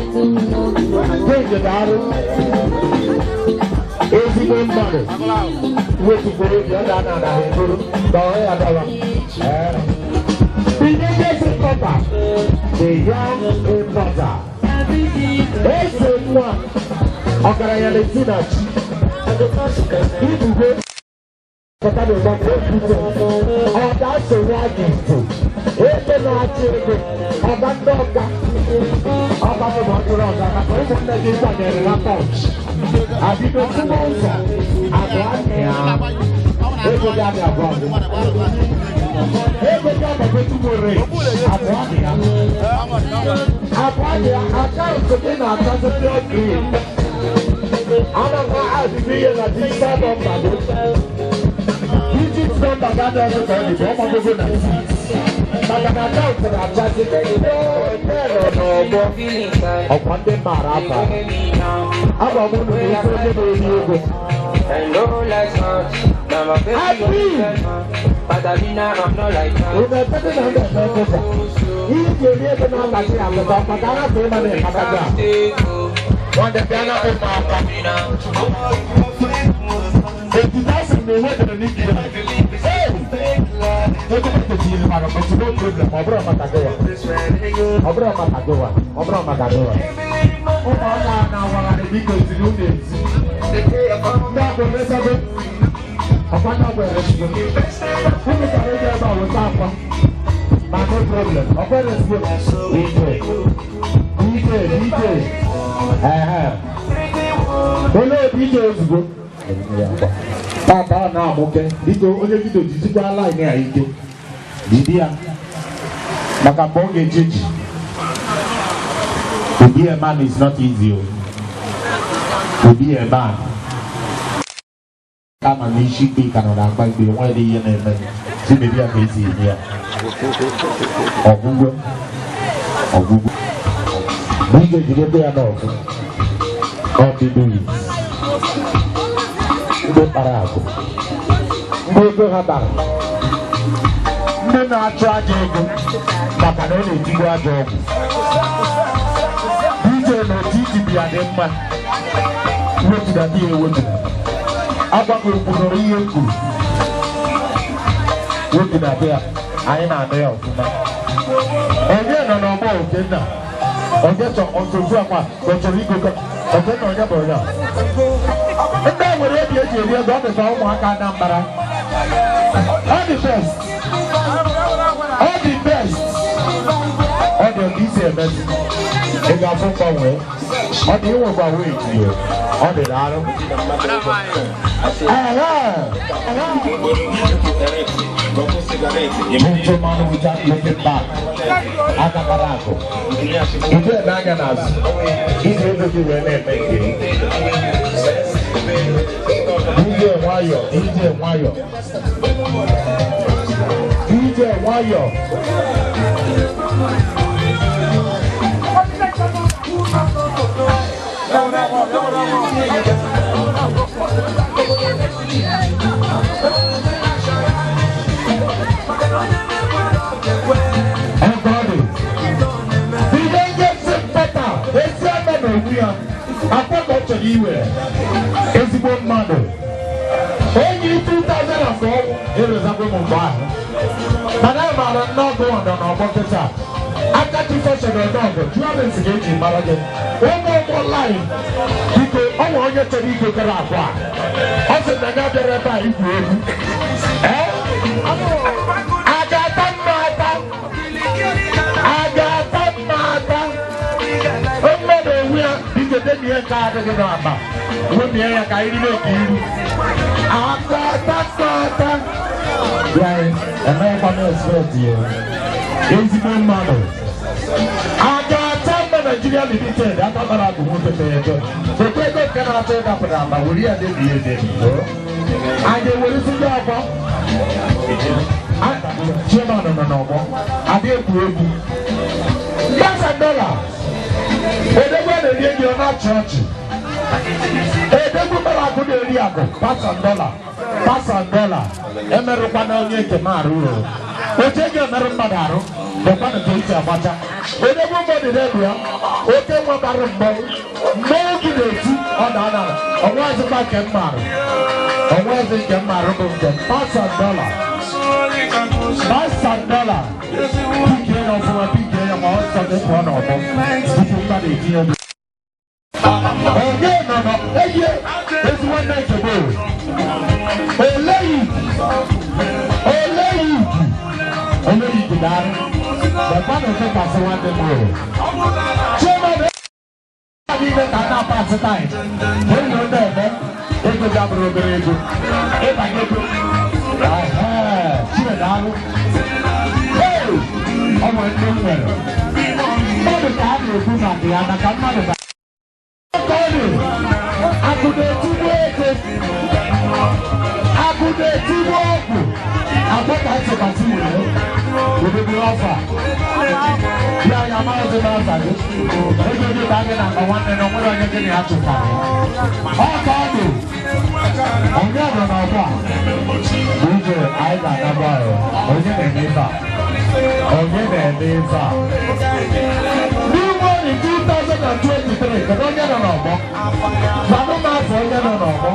King daalụ. Ezigbo mmadụ wetukwuru obi ọ ga-ana ana ha eburu ka ọ ya dawa. The youngest importer, the young importer. Eze nwa ọgaranya na-esi na chi. Ibugo pụta n'ụgbọ ekwute. Ọda sonye aga ite. Ego na-achị ego. Ọba ndị ọga. Ọba bụ na ọjụrụ ọga maka ụmụnne gị gbanyere na pọnch. Abido súnmọ́ ụzọ abụọ nịa. Ego gị abịa abụọ gị. Ego gị abago tumore abụọ nịa. Abụọ nịa akaụntụ gị na-achazị pure green. Ana m adịbe ihe na digital nọmba gị. Digit nọmba gị adịghị ọzọ ka ọ dị bụ ọgbagogo na six. Maka na akaụntụ na-achazị pere n'ọgbọ. Ọkwa ndị maara afa. Agwa m unu na ife onye na-eri ego. Happy! Unu ekpete na ndị eme ekpete. Ihe ị ga-eri ego na-abachi alụta maka arapụ ịma na ịkpatago a. Nwanne bịa na ụmụaka. Etiti asị na enwedere n'ike ya. Ego mkpechiri mara but no problem, ọ bụrụ maka gịwa. Ọ bụrụ maka gịwa. Ọ bụrụ maka gịwa. Ụmụaka a na-awagharị biko eziri unu ezi. Ndị ọgwụ emesago. Ọkwa ndị ọgwụ eresigo. Unu chọrọ ịga ebe a weta akwa. Ma no problem. Ọkwa eresigo. Ike. Ike, ike. Ehe. Olee otu ike ozugbo? Tata ọ na-amụke. Biko onye vidio jizikwa laịn a ike. Jide ya. Maka mgbe ọ ga-eji eji. To be a man is not easy. Oh. To be a man. Kama na isi ikpe ka nọ na-agba ikpe nwere ihe na-eme. Si mebi ya ka esi eme ya. Ọgwụgwọ. Ọgwụgwọ. Ma ị ga-ejidebe ya n'ọgụ. Ọ dị n'uyi. Ndị kpara akụ. Ndị ego ha bara. Ndị na-achụ ajọ ego maka na ọ na-etigbu ajọ ọgwụ. DJ na otu itibi ya dị mma. Wetụdata ya ewetu. Agwa m okwu nụrụ ihe m kwuru. Wetụdata ya. Anyị na-anụ ya ọfụma. Onye nọ n'ọgbọ Okenna? Onye chọ ọtụtụ akwa ọ chọrọ igogo? Okenna onye bụ onye a? Ndị a nwere obi eji eri ego ọ dịka ụmụaka Anambra. Ọ dị best. Ọ dị best. Ọ dị ọka isi emezi. Ị ga-afụ mgbanwe. Ọ dị inwekwa weight yo. Ọ dị n'arụ. Gentleman without looking back. Akakara akụ. Ibe n'anya n'azụ. Iji ego gị wee na-eme nke gị. Ije nwayọ, ije nwayọ. Ije nwayọ. Everybody. Ihe ngosi mpeta ezi eme na onwe ya akwa ka ọ chọrọ iwe ezigbo mmadụ enyi 2004 erezagbo m mgbe ahụ mana a maara nnọọ gụ nọ n'ọgbọ kịta aka ji feshọn ọdọọgụ jụọrịs ga-eji mara gị ụmụ ụmụ laịn biko ọ nwere onye chọrọ igokere akwa a ọ sị na ya bịara ebe a igwu egwu ee a ga-ata mma ata a ga-ata mma ata mmadụ onwe ya biko demie nke adịghị n'akpa wemie ya ka anyị riri nke iru aka ata mma ata ya emeghịkwa m expect ya ezigbo mmadụ a ga-ata mma Nigeria Limited aka mara agụ nwoke mere ego oke ego nke na-achọ ịdapụ n'akpa were ya debie edebi a ga-ewerezi ndị ọgbọ chairman nọ n'ọgbọ adị egwu egwu gasa dọla edegbu a na-eri ego ọ na-achị ọchị edegbu mara akụ na-eri akụ pasan dọla pasan dọla emerụkwana onye nke m arụ o oche ga-emerụ mmadụ arụ dịkwanụ ka esi agbacha edegbu mmadụ na-ebu ya oke nwa bara mmọnwụ mmọnwụ gị na-eti ọ na-ana ọnwazịkwa nke m marụ ọnwazi nke m marụ bụ nke m pasan dọla pasan dọla pikie ya ọfụma pikie ya ma ọ sọ gị pụọ n'ọgbọ tupu mmadụ etinye gị onye nọ nọ eyie ezi nwanne nke gboo oleghị oleghị oleghị gidara lekwanụ nke kasị nwanne m nwere chairman niile ka a na-apasị taịm enyi ndị eme ego ga bụrụ obere ego ịbanye ego chinedarụ ee ọ nwere ndị m nwere mmadụ ka a na-ekwu maka ya maka mmadụ ka akụ na-etigbu ego akụ na-etigbu ọgwụ akwa ka ntụkwasị were obebere ọfa ya ya amaghịzi m aza gị ego gị ka gị na akpa nwanne na onwere onye gị na ya chụtara ọ ka ọ dị onye nọ n'ọgbọ a ije anyị ga-anagba ya onye na-eme ife a onye na-eme ife a New money 2023 kedu onye nọ n'ọgbọ gbanụ m afọ onye nọ n'ọgbọ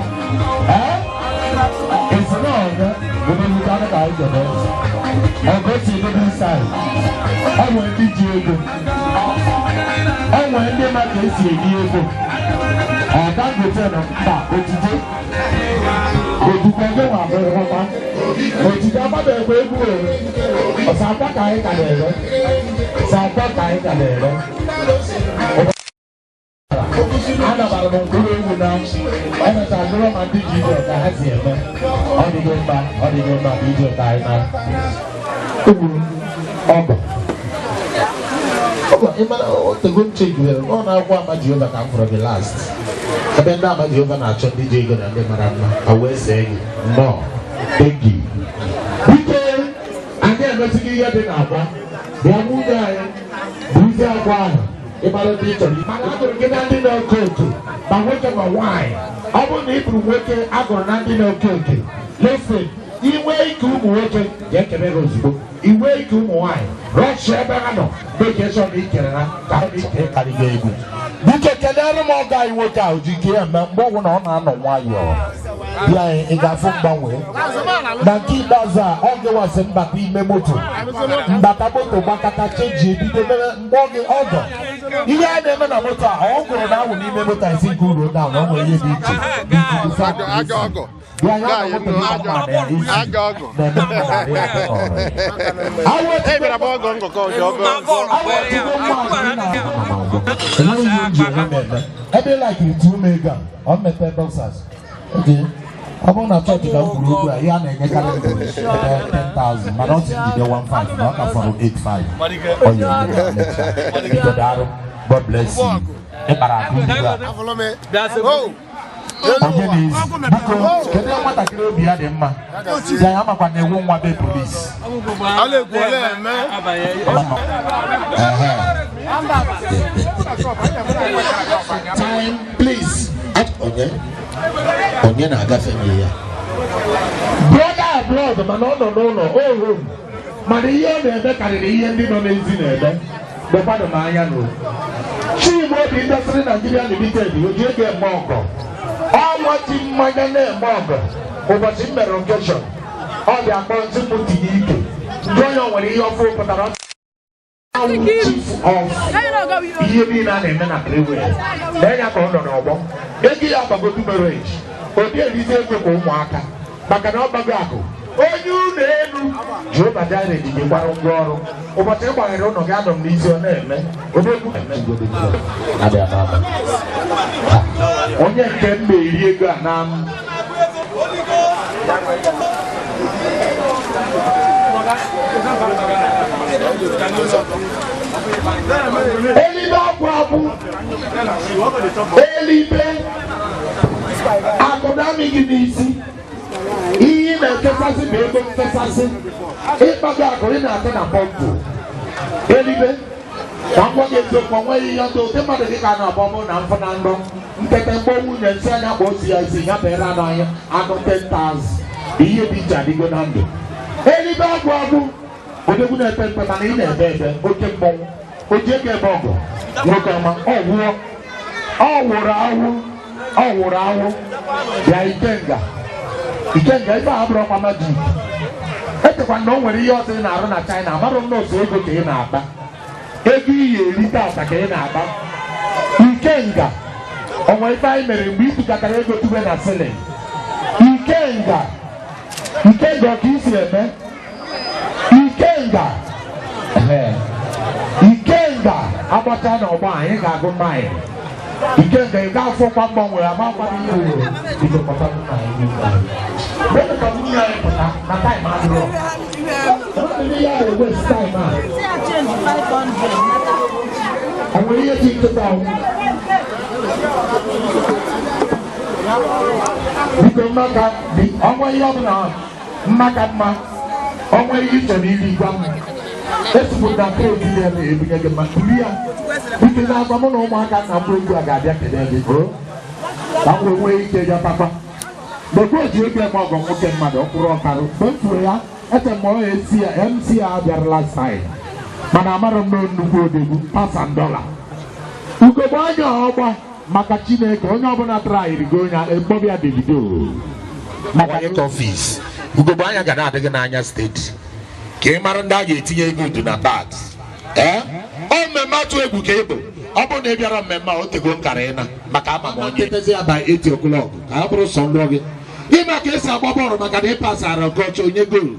ee esi na onye obeghịkwanụ ka anyị jebe ọgụ si ebe inside ọ nwere ndị ji ego ọ nwere ndị ma ka esi eri ego ọ Dangote nọ mba otite otite ego nwa abụrụkwa otite agbabeghịkwa egwu o ọsọ akwa ka anyị ka na-ere sọ akwa ka anyị ka na-ere anabara m mkpụrụ egwu na emechara nụrụ ma ndị ji ije ka ha si eme ọ dịgo mma ọ dịgo mma ka ije ka anyị mara ugwu ọgọ ọgọ ịmara otego nche juwere ọ na-agwa ama Jehova ka m fụrụ gị last ebe ndị ama Jehova na-achọ ndị ji ego na ndị mara mma ha wee see gị nnọọ enyi biko anyị emesighị ihe dị n'akwa bịa nwunye anyị buzie akwa ahụ ịmara ndị ị chọrọ mana agụrụ gị na ndị na-oke oke ma nwoke ma nwaanyị ọ bụrụ na ị bụrụ nwoke agụrụ na ndị na-oke oke listen inwe ike ụmụ nwoke ga-ekele gị ozugbo inwe ike ụmụ nwaanyị rọchị ebe ha nọ mekeshọn na ikere ha ka ha na-ike karịga egwu biko kelere m ọgọ anyị nwoke ahụ ji ike ya eme mgbe ọgwụ na ọ na-anọ nwayọọ bịa anyị ị ga-afụ mgbanwe na nke ikpeazụ a ọ gịwasị mbata ime moto mbata moto gbakọta chenji ebido mere mgbe ọ ọgọ ihe a na-eme na moto a ọ gụrụ na awụ n'ime moto a esi nke uru na ọ nwere ihe dị iche Ajọ ọgọ. bịa ya na moto gị kpakpando ya isi Ajọ ọgọ. na-eme mmadụ arị ahụ ọrụ. Ị bịara bụ ọgọ ngọkọ ọjọọ ọgọ. n'ọgbọ. Enweghị ihe m ji onwe m eme. Ebe laikiri tuo m ego a, ọ mmepe boxers. Okay. Ọ bụrụ na chọọchị ka m kwuru okwu a, ihe a na-enyekarị m bụ ebe 10,000, mana ọ sị njide 15 na ọ ka fọrọ 85. Ọ ya eme ya mechaa. Biko daalụ. God bless you. Ị kpara akụ ugbu a. Onye na-ezi, biko, kedu nwatakịrị obi ya dị mma? Ya ya makwa na-ewu nwa be polisi. Time, please. Onye? Onye na-agafe nye ya? Brother abroad, mana ọ nọ n'ụlọ, o home. Mana ihe ọ na-eme karịrị ihe ndị nọ n'ezi na-eme. Lekwanụ m anya n'o. Chimaobi Industry Nigeria Limited, oji ego eme ọgọ. Ọnwa ji mmanya na-eme ọgọ. Ụbọchị m mere occasion, ọ dị akpọ ntị m tinye ike. Ndị onye nwere ihe ọfụ pụtara chief of ihe niile a na-eme na Greenway. Lee ya ka ọ nọ n'ọgbọ. Ego ya gbagodu marriage. Obi erizi ego ka ụmụaka. Maka na ọ gbago akụ. Onye ụlọ elu Jehova Jireh jidekwara ngwa ọrụ. Ụbọchị ị gbanyere ụlọ gị anọ m n'isi ọ na-eme. Odogwu onye nke m na-eri ego a na m. Elibe akwụ akwụ, elibe akụdamị gị n'isi, ihe ị na-ekesasị bụ ego nkesasị, ịkpago akụ ị na-ata na pọmpụ. Elibe ka m gwa gị eziokwu, o nweghị ihe ọzọ ụdị mmadụ dị ka a na-agba mụ na mfụ na ndụ nkete mgbọ nwunye nsị anya kpọọ si ya isi ya bere anụ anya anụ 10,000 ihe dị iche adịgo na ndụ. Elibe agwụ agwụ odogwu na-epe mpe mana ị na-ebe ebe oke mmọnwụ oji ego ebe ọgụ nwoke ọma ọ wụọ ọ wụrụ awụ ọ wụrụ awụ bịa ikenga ikenga ife a bụrụ ọkwa majik echekwa na o nwere ihe ọzọ ị na-arụ na China amarụ m na otu ego ka ị na-akpa ego iyi eri tata ka ị na-akpa ikenga o nwere ife anyị mere mgbe itukatara ego tube na silin ikenga ikenga ọ ka isi eme ikenga ikenga agbacha n'ọgbọ anyị ga-agụ maịl ikenga ị ga-afụkwa mgbanwe ama akwa ihe uru biko kpọta nna anyị n'ụlọ ka nwunye anyị pụta na taịm adịrọ ndị ya na-ewest taịm a o nwere ihe dị nkịta ahụ biko mmaka ọnwa ihe ọbụla mmaka mma ọnwa ihe ị chọrọ iri gwa m esipụta kreti dị ebe ebunye gị mma buru ya biko na agwa mụ na ụmụaka na mgbe egwu a ga-abịa kelee gị ka m wee nwee ike ya papa mgbe o ji ego eme ọgọ nwoke mmadụ ọ kwụrụ ọkarụ mgbe m furu ya eche m ọ MC a bịara last time mana amarọ m na nnukwu odegwu pasandọla ugogbe anya ọgba maka Chineke onye ọbụla tara irigo onye ekpọbịa Davido maka ọfis ugogbe anya ga na-adị gị n'anya steeti ka ị mara ndị a ga-etinye ego udu na bat ee ọ mmemme atụ egwu ka ị bụ ọ bụrụ na ị bịara mmemme a o tego nkara ịna maka ama m onye tetezi ya by 8 o'clock ka ọ bụrụ sọ nrọ gị ịma ka esi agba bọọlụ maka na ị pasara nke ọcha onye goolu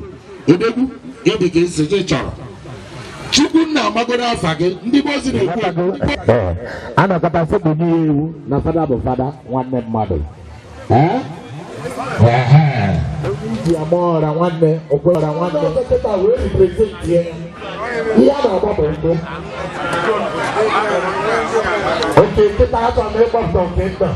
odegwu ịdị ka esi ị chọrọ Chukwunna amagoro afa gị ndị bozi na-ekwu a na-akọta sekpu n'ihe ewu na fada bụ fada nwanne mmadụ ji ama ọra nwanne okwera nwanne wee represent ya ihe a na-agba bụ mbụ oke nkịta achọrọ m ịkpọpụta nke nna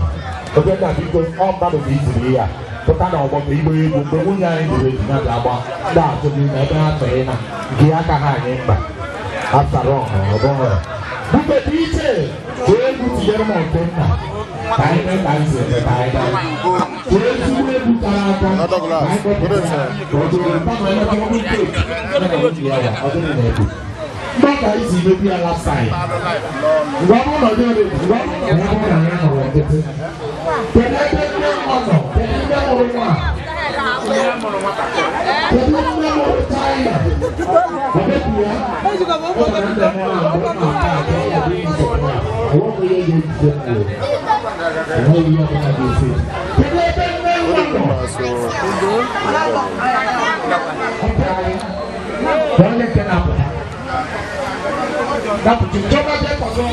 oke nna biko ọ mmadụ bụ iziri ya pụta na ọgbọ ka igbe egwu mgbe nwunye anyị duru ejima ji agba ndị atụ gị na ebe ha chọrọ ịna nke aka ha anyị mkpa after all ọ bụghị biko dị iche ka egwu tinyere m nke nna ka anyị mee ka anyị si eme ka anyị gaa ka ezigbo egwu kara aka ka anyị kpọpụta ya ka ọ dịrị kama emeka ọkụ nke ya na nwunye ya ya ọ dịrị na egwu mgbe ka anyị si mebi ya last time mgbe ọ bụrụ na ọ dịrị mgbe ọ bụrụ na anyị nọrọ nkịtị kedu ebe nne nwa nọ kedu nne mụrụ nwa kedu nne mụrụ China omebi ya ọ na nne mụrụ ahụ ọ na-ata atọ ọ dị nsogbu a enweghị ihe ga-ejide m enweghị ihe ọbụla ga-esi kedu ebe nne nwa nọ onye nke na-apụta dapụta chọba jee kwado.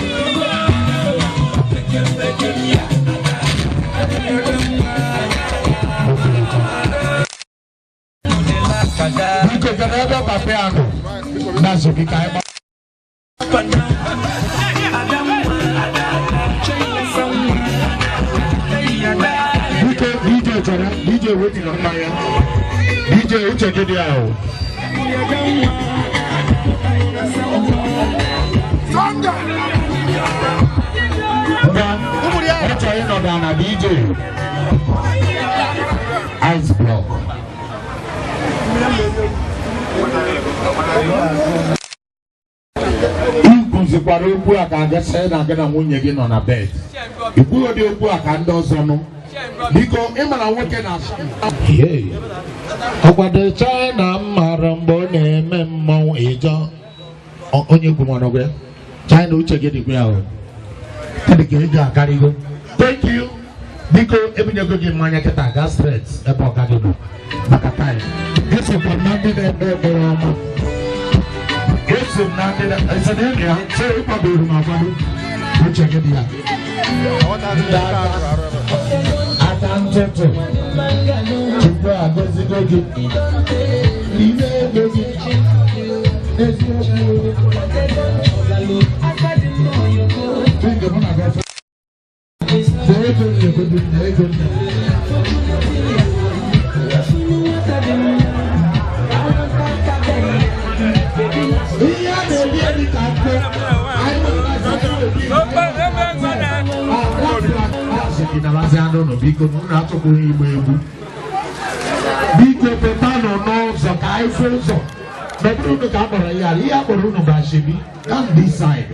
Biko, kedu ebe papa ya nọ? Na-asị ka anyị Biko, DJ chere, DJ wetin mmanya. DJ uche gị dị ahụ. Ngwa, ọ chọrọ ịnọdụ ala, DJ. Ice block. Ikwuzikwara okwu a ka a gasị na gị na nwunye gị nọ na bed. Ikwughị ụdị okwu a ka ndị ọzọ nụ. Biko, ị mara nwoke na ọkwado China m mara mgbe ọ na-eme mmọnwụ ịjọ onye kwu m ọnọgwa ya. China, uche gị dịkwa ya o. Ọ dị ka ego akarịgo. Thank you. Biko, ebunyego gị mmanya kịta, gaa straight ebe ọga gị nọ maka time. Esokwa m na ndị na-eme ekpere ọma. Eso m na ndị na-ese na enyi ya so ịkwadoro m akwado. Uche gị dị ya. Ndị aka ntụtụ, Chukwu agọzigo gị n'ime ego gị eziokwu. Chineke mụ na gị na ego m na-egodu na ego m. Ihe a na-ebi ebi ka mkpe anyị nwere anụ nọ. Biko, na unu atụkwughị igba egwu. Biko, pụtanụ n'ụzọ ka anyị fụ ụzọ. N'ọbụrụ unu ka a kpọrọ ya, ihe a kpọrọ unu bụ ashebi. Come this side.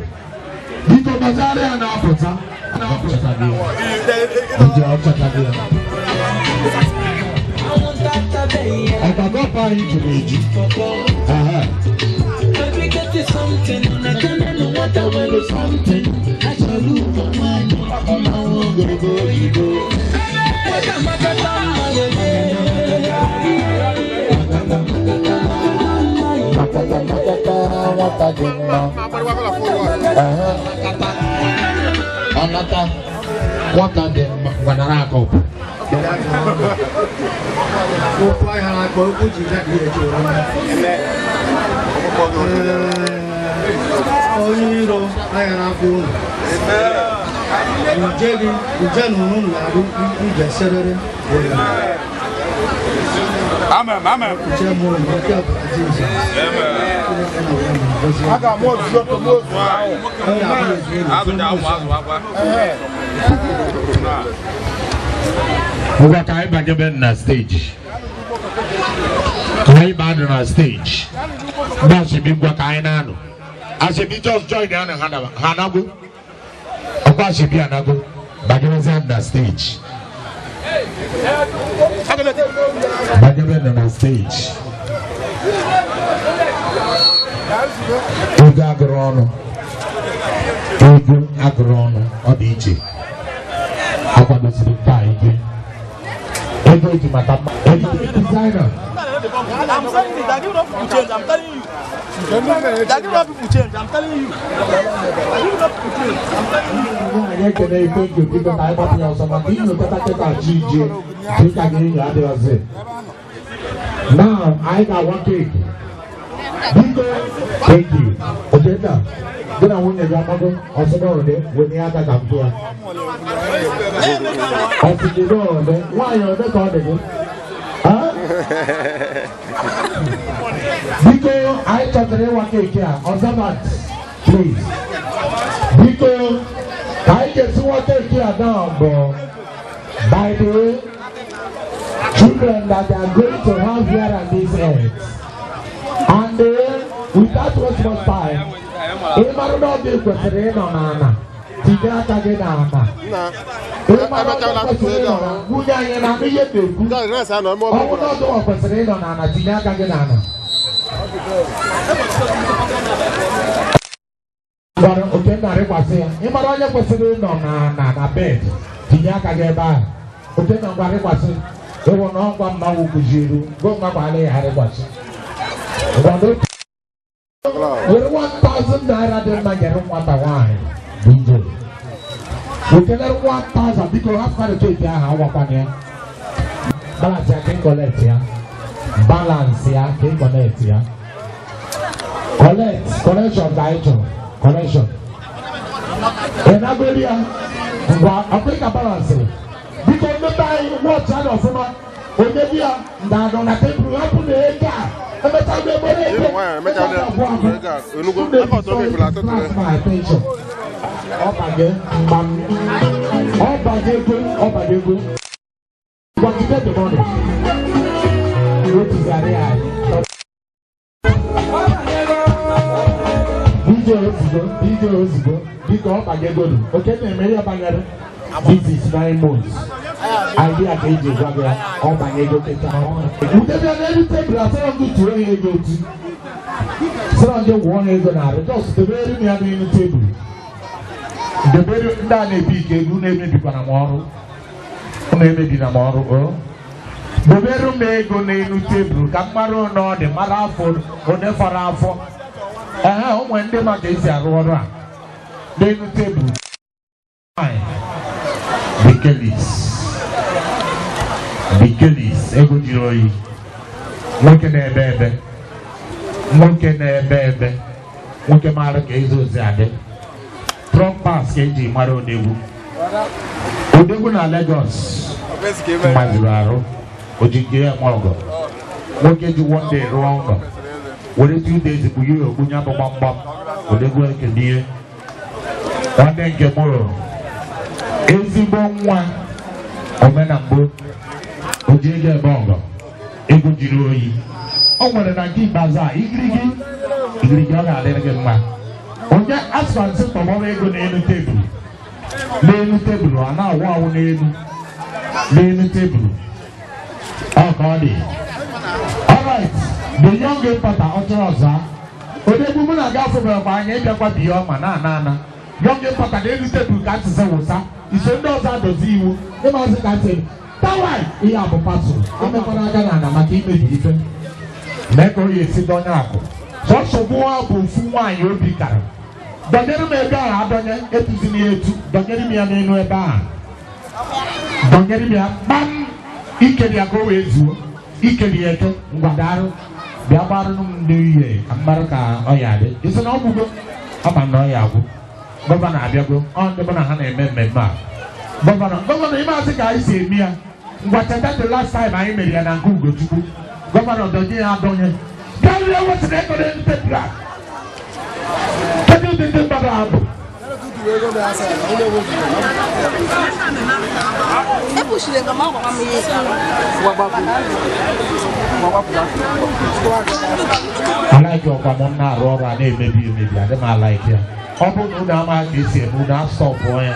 Biko, gbazara ya na-apụta na-apụta gị ndị ọchata gị. Ọgbakọ anyị juru eju. Aha. Something. Ogologo oyibo. Makata makata nwata dị mma. Aha. Ọnata nwata dị mma gwanara akọpụ. Okwu ahịa na-akpọ okwu ji ya. Onye iro ahịa na-afọ unu nje gị nje na unu na-arụ ije serere. Amen, amen. Nche mụ nke ọbara Jizọs. A ga-amụ ozuzo togbuo ozu ahụ. Azụ akwa. Ngwa, ka anyị banyebe na stage. Ka anyị banyụ na stage. Ndị ashebi, ngwa, ka anyị na-anọ. Ashebi just join ya na ha ha anago. Ọkwa ashebi anago. Banyebezi na stage. Banyebe na stage. Ego agụrụ ọnụ. Ego agụrụ ọnụ. Ọ dị iche. Akwadosiri nke a ike. Ego eji maka mma. Ego designer. I'm saying it, they're giving up people change, I'm telling you. They're giving up people change, I'm telling you. They're giving up people change, I'm telling you. Anyị ekele ife nke, biko, ka anyị gbapụ ya ọsọ maka inyokọta kịta chi ije dịka gị enyo adịghịzị. Now, anyị ga-awa cake. Biko, thank you. Okenna, gị na nwunye gị amago ọsọ ole wenye aka ka mpụ ya. Ọsị gị ole nwaanyị ole ka ọ dị gị? Ah? Biko, anyị chọtara ịwa cake a. Observant, please. Biko, ka anyị ga-esi nwa cake a now bụ, by the way, children that they are going to have here on this earth. And without waste much time, ị mara na ọ dị kwesịrị ịnọ n'ala, tinye aka gị n'ala. Ị mara na ọ kwesịrị ịnọ na nwunye anyị na ihe na-ekwu. Ọ bụrụ na ọ kwesịrị ịnọ n'ala, tinye aka gị n'ala. Gwara Okenna rịkwasị ya. Ị mara onye kwesịrị ịnọ na na bed, tinye aka gị ebe ahụ. Okenna, ngwa, rịkwasị. Ịwụ na ọgwa mmanwụ kụziru, go mmakwala ya rịkwasị. Ngwa, n'otu were 1000 naira dị mma nyere nwata nwaanyị. DJ. Wekelere 1000, biko hapụkwa change ahụ, awakwana ya. Balance ya ka ị collect ya. Balance ya ka ị collect ya. Collect, collection ka anyị chọrọ. Collection. Ị nagoro ya? Ngwa, ọkwa ị ka balance. Biko mmepe anyị watch anya ọfụma. Onye bi ya nga nọ na tebụl, hapụ na ego a. Emechaa ebe ego. Ịnụ nwaanyị emechaa ego a, onugbu aka ọtọ mebiri atụtụrụ. My attention. Ọbanye mgbam. Ọbanye ego, ọbanye ego. But you get the money. Wetụgharị anyị. DJ ozugbo, DJ ozugbo, biko ọ banyegolu. Oke na-eme ihe banyere. This is 9 months. Idea ka eji gwa gị ya, ọ banyego kịta. Udebịa n'elu tebụl, asọrọ gị tụọ ya ego otu. Sọrọ gị wụọ ya ego narị, just debere m ya n'elu tebụl. Debere ndị a na-ebi ike ego, unu emebikwana m ọrụ. Unu emebina m ọrụ o. Debere m ego n'elu tebụl ka m mara one ọ dị, mara afọ one fọrọ afọ. Ehe, o nwere ndị ma ka esi arụ ọrụ a. N'elu tebụl. Bikelis. Bikelis, ego jiri oyi. Nwoke na-ebe ebe. Nwoke na-ebe ebe. Nwoke maara ka ezi ozi adị. Trump pass ka eji mara odegwu. Odegwu na Lagos mazuru arụ. Ojije ya ọgọ. Nwoke ji one day rụọ ụlọ. Were 2 days kpunye ya okpu ya bụ gbamgbam. Odegwu ekelie. Nwanne nke mụrụ. Ezigbo nwa omenambụ. Oji ego ebe ọgọ. Ego jiri oyi. O nwere na nke ikpeazụ a, igirigi igirigi, ọ ga-adịrị gị mma. Onye asụsụ nsị tọgbọrọ ego n'elu tebụl. N'elu tebụl, ọ na-awụ awụ n'elu tebụl. Ọ ka ọ dị. Alright, the young importer, ọ chọrọ ọzọ. Odegbu mụ na-aga afọbeghị anya ịbịakwa biya ọma na ana ana. Young importer, n'elu tebụl ka ntị sị wụsa. Iso ndị ọzọ adozi iwu. Ịmazị ka ntị. Tawai, ihe a bụ pasụl. Emekwana aka na ana maka imebi ife. Mee ka o ya esi dọnye akụ. Sọsọ gbuo bụ ofu nwaanyị obi kara. Dọnyere m ego ahụ adọnye, etuzina ya etu, dọnyere m ya n'elu ebe ahụ. Dọnyere m ya kpam, ikeri ya ka o wee zuo. Ikeri ya eke, ngwadarụ. Bịa gbarụnụ m ndị ihe ka m mara ka ọ ya dị. Isi na ọ gwụgo, ọ ma na ọ ya agwụ. Gọvanọ abịago, ọ ndị mụ na ha na-eme mmemme a. Gọvanọ, gọvanọ, ime asị ka anyị si eme ya. Ngwa, cheta the last time anyị mere ya na nke Ugochukwu. Gọvanọ, dọnye ya adọnye. Karịa wesịrị ego n'elu tebụl a. Kedu ụdị ndị mmadụ a bụ? Epushiri nga ma ọgwa m ihe. Alaiki ọkwa m na-arụ ọrụ a na-emebi emebi, adị m alaiki ya. Ọ bụrụ na unu amaghị ka esi eme, unu asọpụọ ya.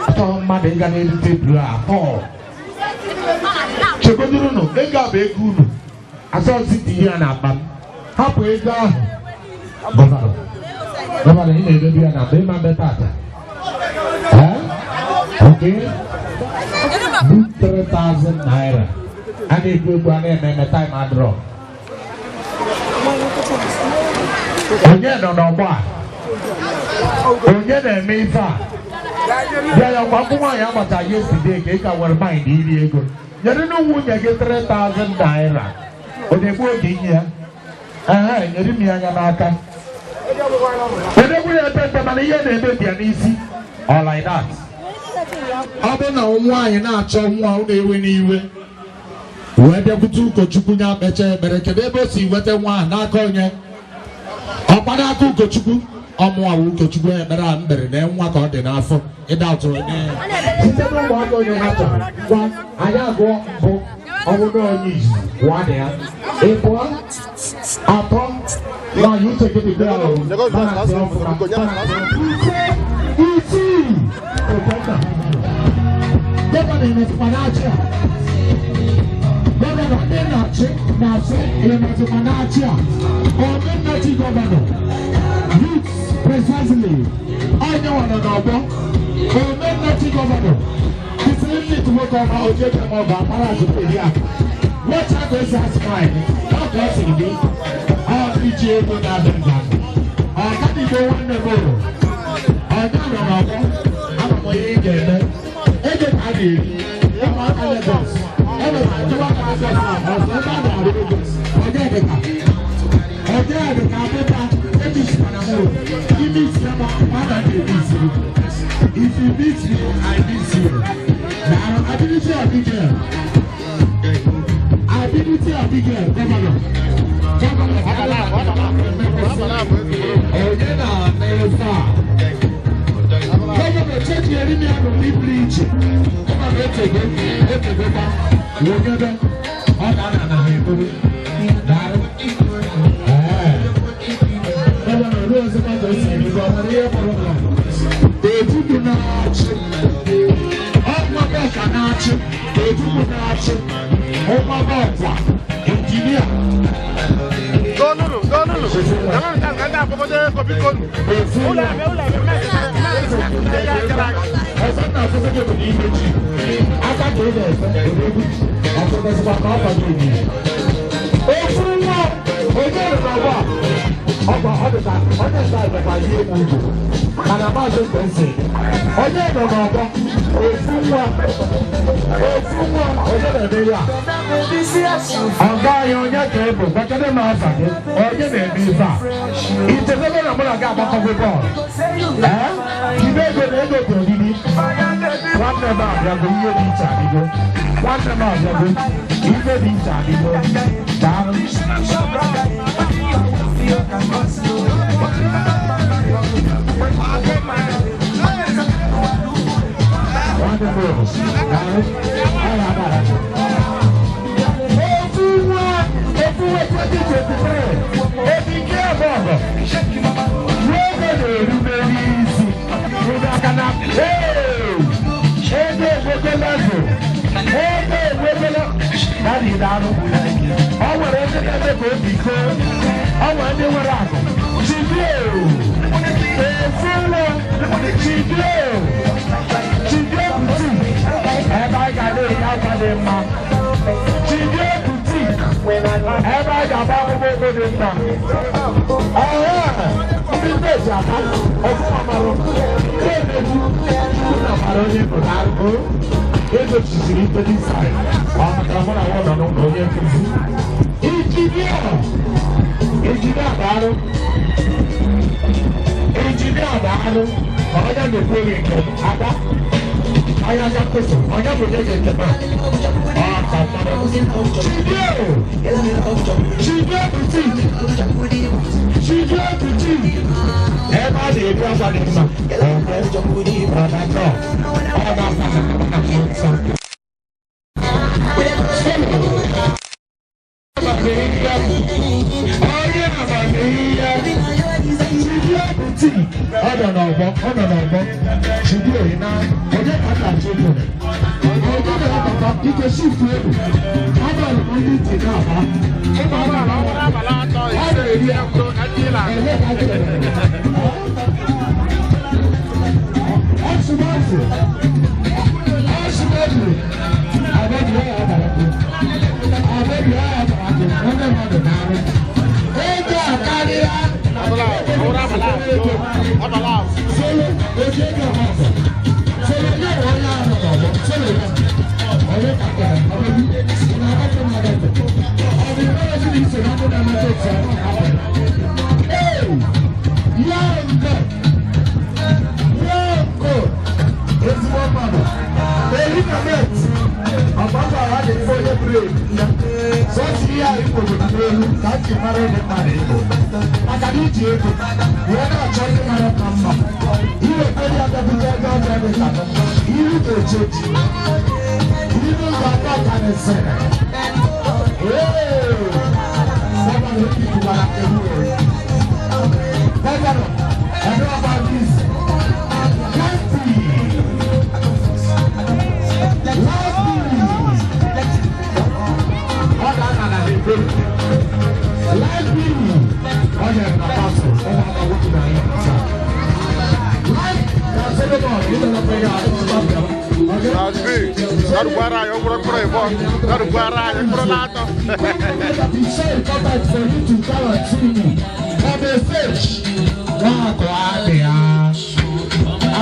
Achọghị mmadụ ịga n'elu tebụl a atọ. Chegoduru unu, ego a bụ ego unu. Asọsị tinye ya n'akpa m. Hapụ ego ahụ. Gọvanọ, gọvanọ, ị na-emebi ya na mgbe ịma mbe tata. Eh? Okay. Bu 3,000 naira. A na-ekwu ekwu, a na-eme eme, time adịrọ. Onye nọ n'ọgbọ a? Onye na-eme ife a? Bịa ya gwa nkwụ nwaanyị agbata yesterday ka ị ka nwere mind iri ego. Nyere na nwunye gị 3,000 naira. Ọ na-egbu oge inye ya? Ehe, nyere m ya anya n'aka. Odegwu ya epe mpe, mana ihe na-emebi ya n'isi. Ọ like that. Ọ bụrụ na nwaanyị na-achọ nwa, ọ na-ewe n'iwe wee bịakwute ụkọchukwu ya kpechaa ekpere, kedu ebe o si weta nwa ahụ? N'aka onye ọkpa? N'aka ụkọchukwu. Ọmụnwa bụ ụkọchukwu, ekpere a m kpere na nwa ka ọ dị n'afọ ịda atụrụ site n'ụmụaka onye ha chọrọ. Gwa anyị agụọ mbụ, ọ bụrụ na onye izizi nwa ya ịbụọ, atọ, nwaanyị uche gị dị bịa o, balance ọfụma, isii. Okenna, gọvanọ, ịnọzikwa na-achị a? Gọvanọ, ndị na-achị na-asị, ịnọzikwa na-achị a? Omennachi gọvanọ, youth precisely, onye nwere n'ọgbọ omennachi gọvanọ disiplit, nwoke ọma, ojeje ma ọ bụ akpara azụperi akụ. Watch how goes that smile. Ọ ka ọ siri dị ọ iji ego na-adị nza. Ọ gaghị igbo nwanne m ụlọ. Ọ ga nọ n'ọgbọ ama m ihe ị ga-eme. na-eri ụmụaka Lagos enwere ajụwa ka Lagos na ọzọ ebe a na-arụ Lagos onye dịka onye dịka abụba ebisikwana m ime isi ebe mmadụ na-ebi isi. If you miss me, I miss you. Now, ability of big girl. Ability of big girl, governor. Governor, onye na-eme Governor, check your enemy out of the bridge. Come on, let's go. Let's go back. Look at them. Oh, no, no, no. Governor, who is about to say, you got a real problem. Ejukwu na-achị ọnwa na-achị Ejukwu na-achị ọnwa ọkwa injinia. Ọzọ na-asụsụ gị bụ na ihe ji aka ka ị na-efe odogwu ọtụtụsịkwa ka ọ kwado obibi ofu nwa onye rụrụ ọgbọ ọgba ọ dịka onye nta ịbịakwa ihe egwu ugwu mana maazị Kwensi onye nọ n'ọgbọ ofu nwa onye na-eme ya ọga anyị onye ka ị bụ gbakere m afa gị onye na-eme ife a itezebe na mụ na gị agbakọgị bọọlụ ee ibe ego na ego dị oriri nwanne m abịago ihe dị iche adịgo nwanne m abịago ife dị iche adịgo daalụ.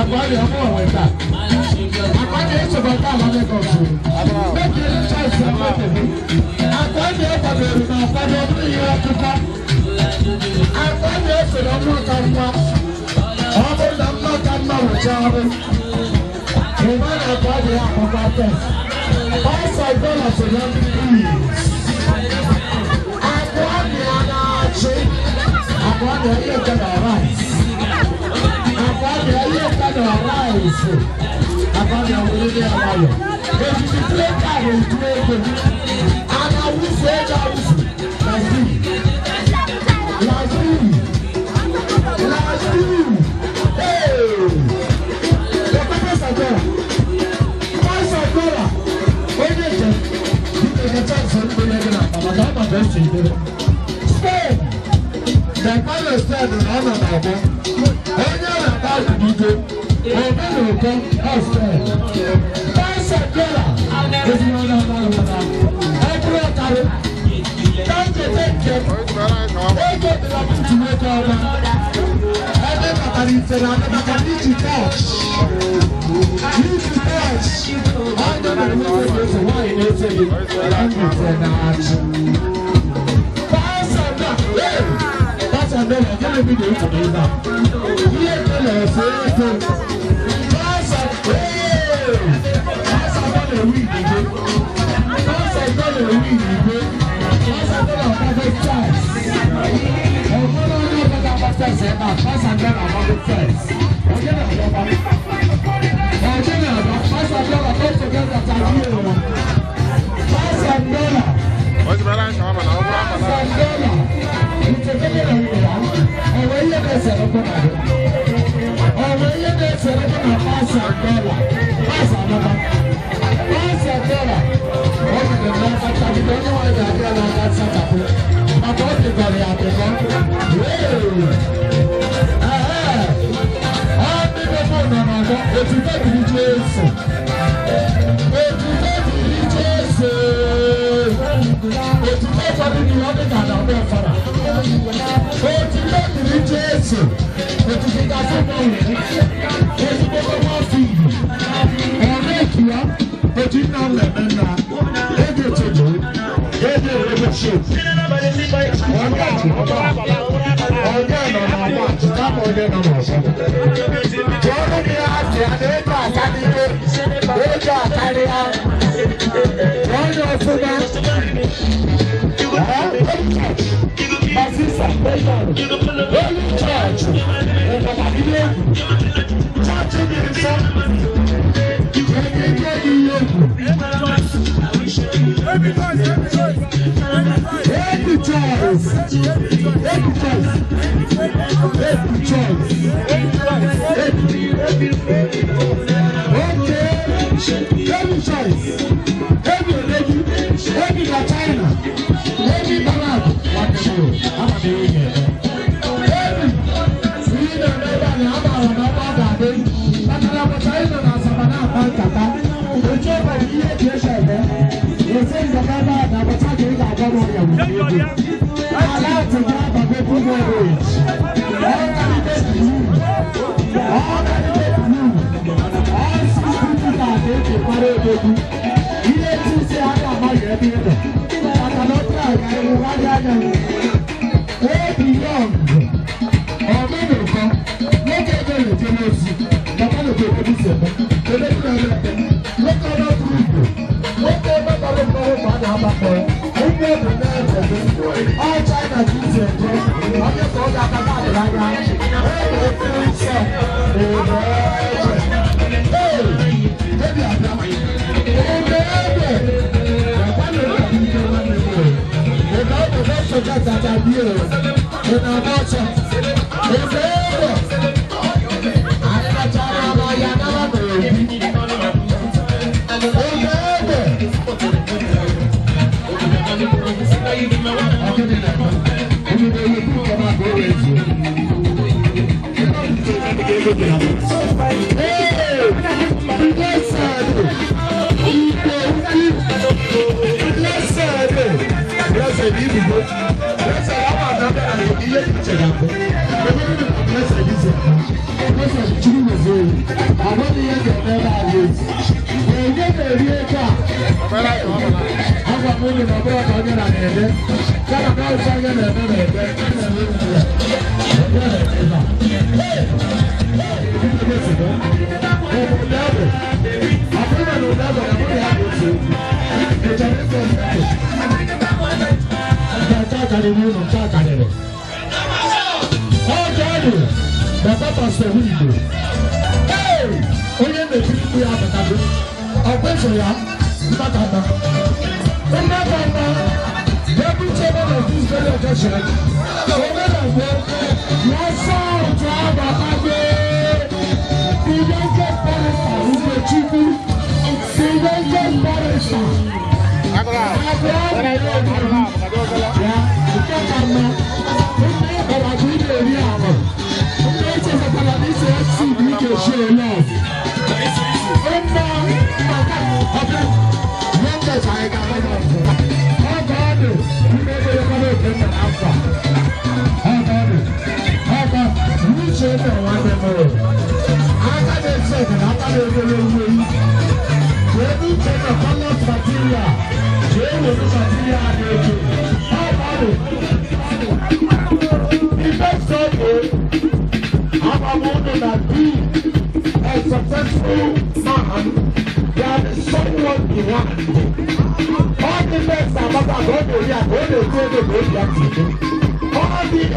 Akwa dị ọmụ onwe taa. Akwa dị esokwa taa ala Lagos o. Make you choice ya moto gị. Akwa dị ekwadoro na akwado ọ bụrụ ihe akụkọ. Akwa dị esoro nwa ka nwa. Ọ bụrụ na mma ka mma wụcha ọrụ. Ịma na akwa dị ya akwakwa test. Ọsọ dọla so na please. Akwa dị ya na-achị. Akwa dị ihe nke na rice. Akwa dị ihe nke na rice. Akwa dị were dị ya nwayọ. Ejiji play card eju ego. A na-awụfu ego awụfu. Lazim. Lazim. Lazim. Hey! The purpose of God. Purpose of God. Onye njem. Biko nye chance ndị na-ege na akpa maka ọ maka esi edebe. Spain. The pilot said na ọ nọ n'ọgbọ. Onye a na-akpa azụmike. Ome na ụkọ ọ Spain. Purpose of God. Ezigbo onye ọma rụrụ ọ bụrụ ọkarị. Na ncheta nke m. Ego dị na ntị nwoke ọma. Ebe batara ifere anya maka na iji touch. Iji touch. Onye mere nwoke na-eso nwaanyị na-eso gị. Ndị na-achị. Pásọ náà, ee, pásọ náà, gịnị bụ na-efu n'ebe a? Ihe ekele ese ego. Pásọ, ee, pásọ náà na-ewu igige. Pásọ náà na-ewu igige. Pásọ náà na-akwado stars. Ọbụrụ onye ọbụla agba fes ebe a, pásọ náà na-agbado fes. Onye na-agbakwa? Onye na-agba? Pásọ náà na-agbado together tàbí èrò. Pásọ náà. Òtítọ́ fọdún ni wọ́n ní kàdà ọdún ọ̀fọ̀rà. Òtítọ́ dìrí Jésù. Òtítọ́ ká fún mọ́ òun. Ezigbo nwa afọ Igbo. Ọ̀rẹ́ ìkìlá. Otu nna nleme nna. Ego etojo. Ego ego shape. Ọ̀gá ọ̀gá nọ n'ọgbọ kama onye nọ n'ọzọ. Jụọrọ m ya afịa na ego akarịa. Ego akarịa. Onye ọfụma. My sister, Holy Church, Church in the sun, Every choice, every choice, every choice, okay, every choice, every lady, every China, every Arab. Ife onye na na-ede. Kama na ife onye na-eme na-ede. Bàbá pásítọ̀ wí ìgbò. Onye na-ekiri mkpu ya abatago. Ọkwa ya mmakata. Mmakata. Every chairman of this very occasion, Omenagbo, lọ́sọ̀ ọ̀tún àbàtàgbé. The youngest barrister Ugochukwu, the youngest barrister. Ya, nke ka mma, ndị ọbara bụ ị na-eri ahụ. Ndị echezakwara na isi FC bụ ike show love. Mma maka ọbịa youngest anyị ga-agba n'ọzọ. Ọgọdụ, ndị ebere oke nna n'afọ a. Ọgọdụ, ọgọ, n'uche ebe nwanne m o. Aka na-ese ede na aka na-ebere ewu ewu. Jee n'uche na kọlọt material. Jee were material na-eche. Ọgọdụ, ife sọgbe, agbamudu na be a successful man, there is someone behind. All the best about that, all the real, all the good, all the all the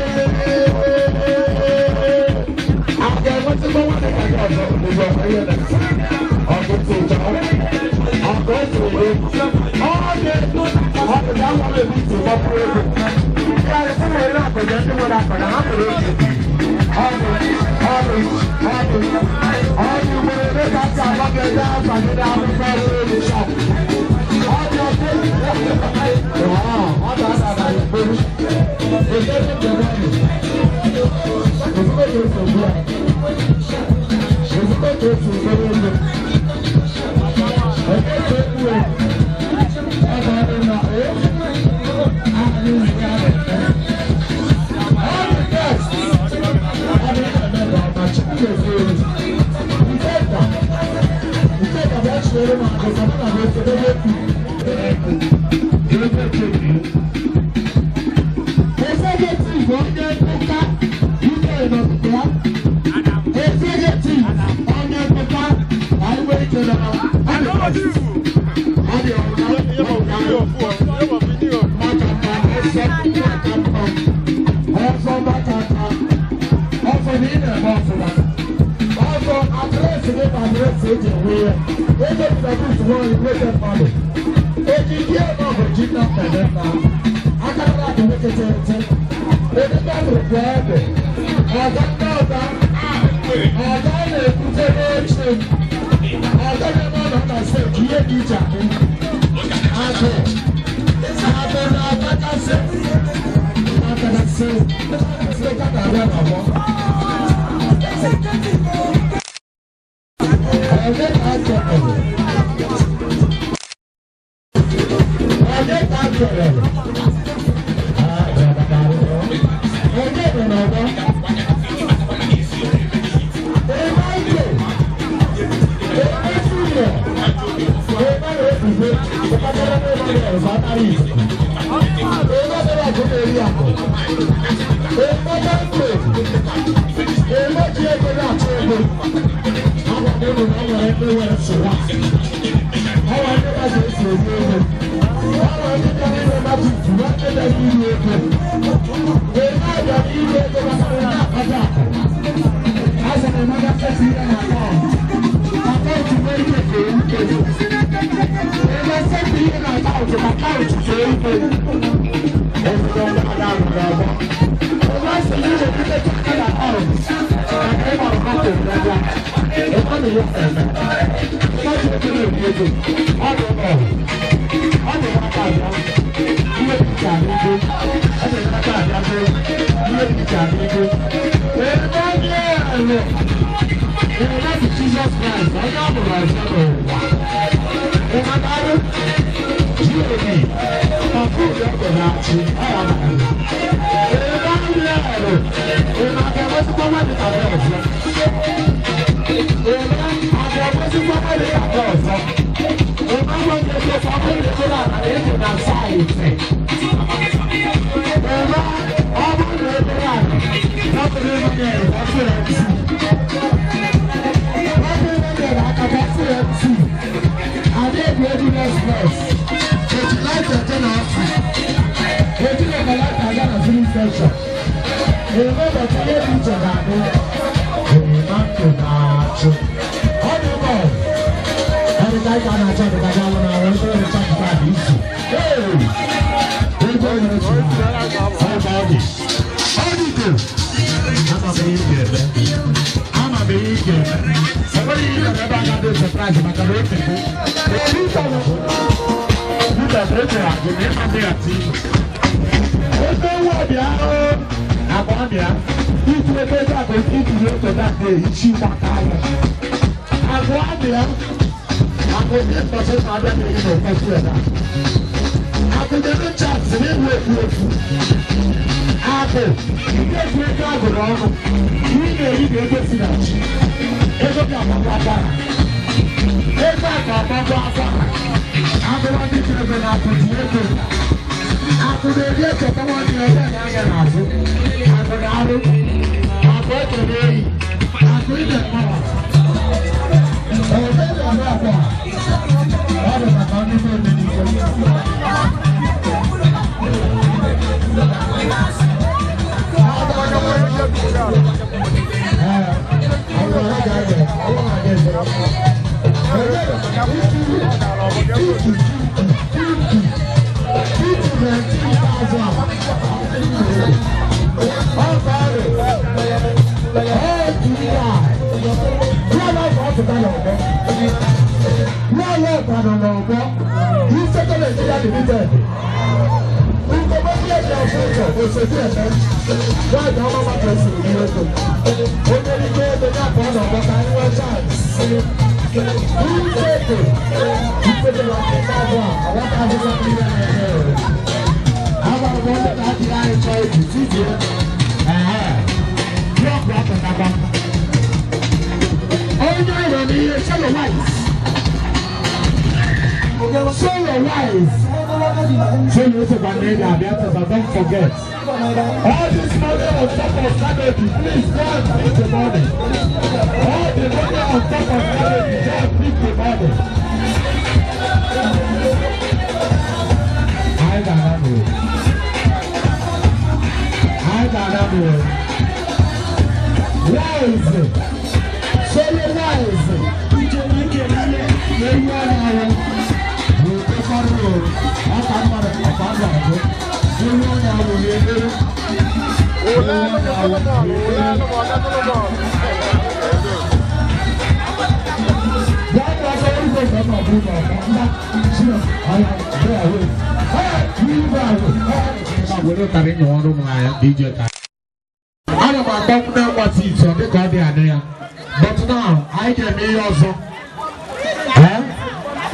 But now, I can hear also.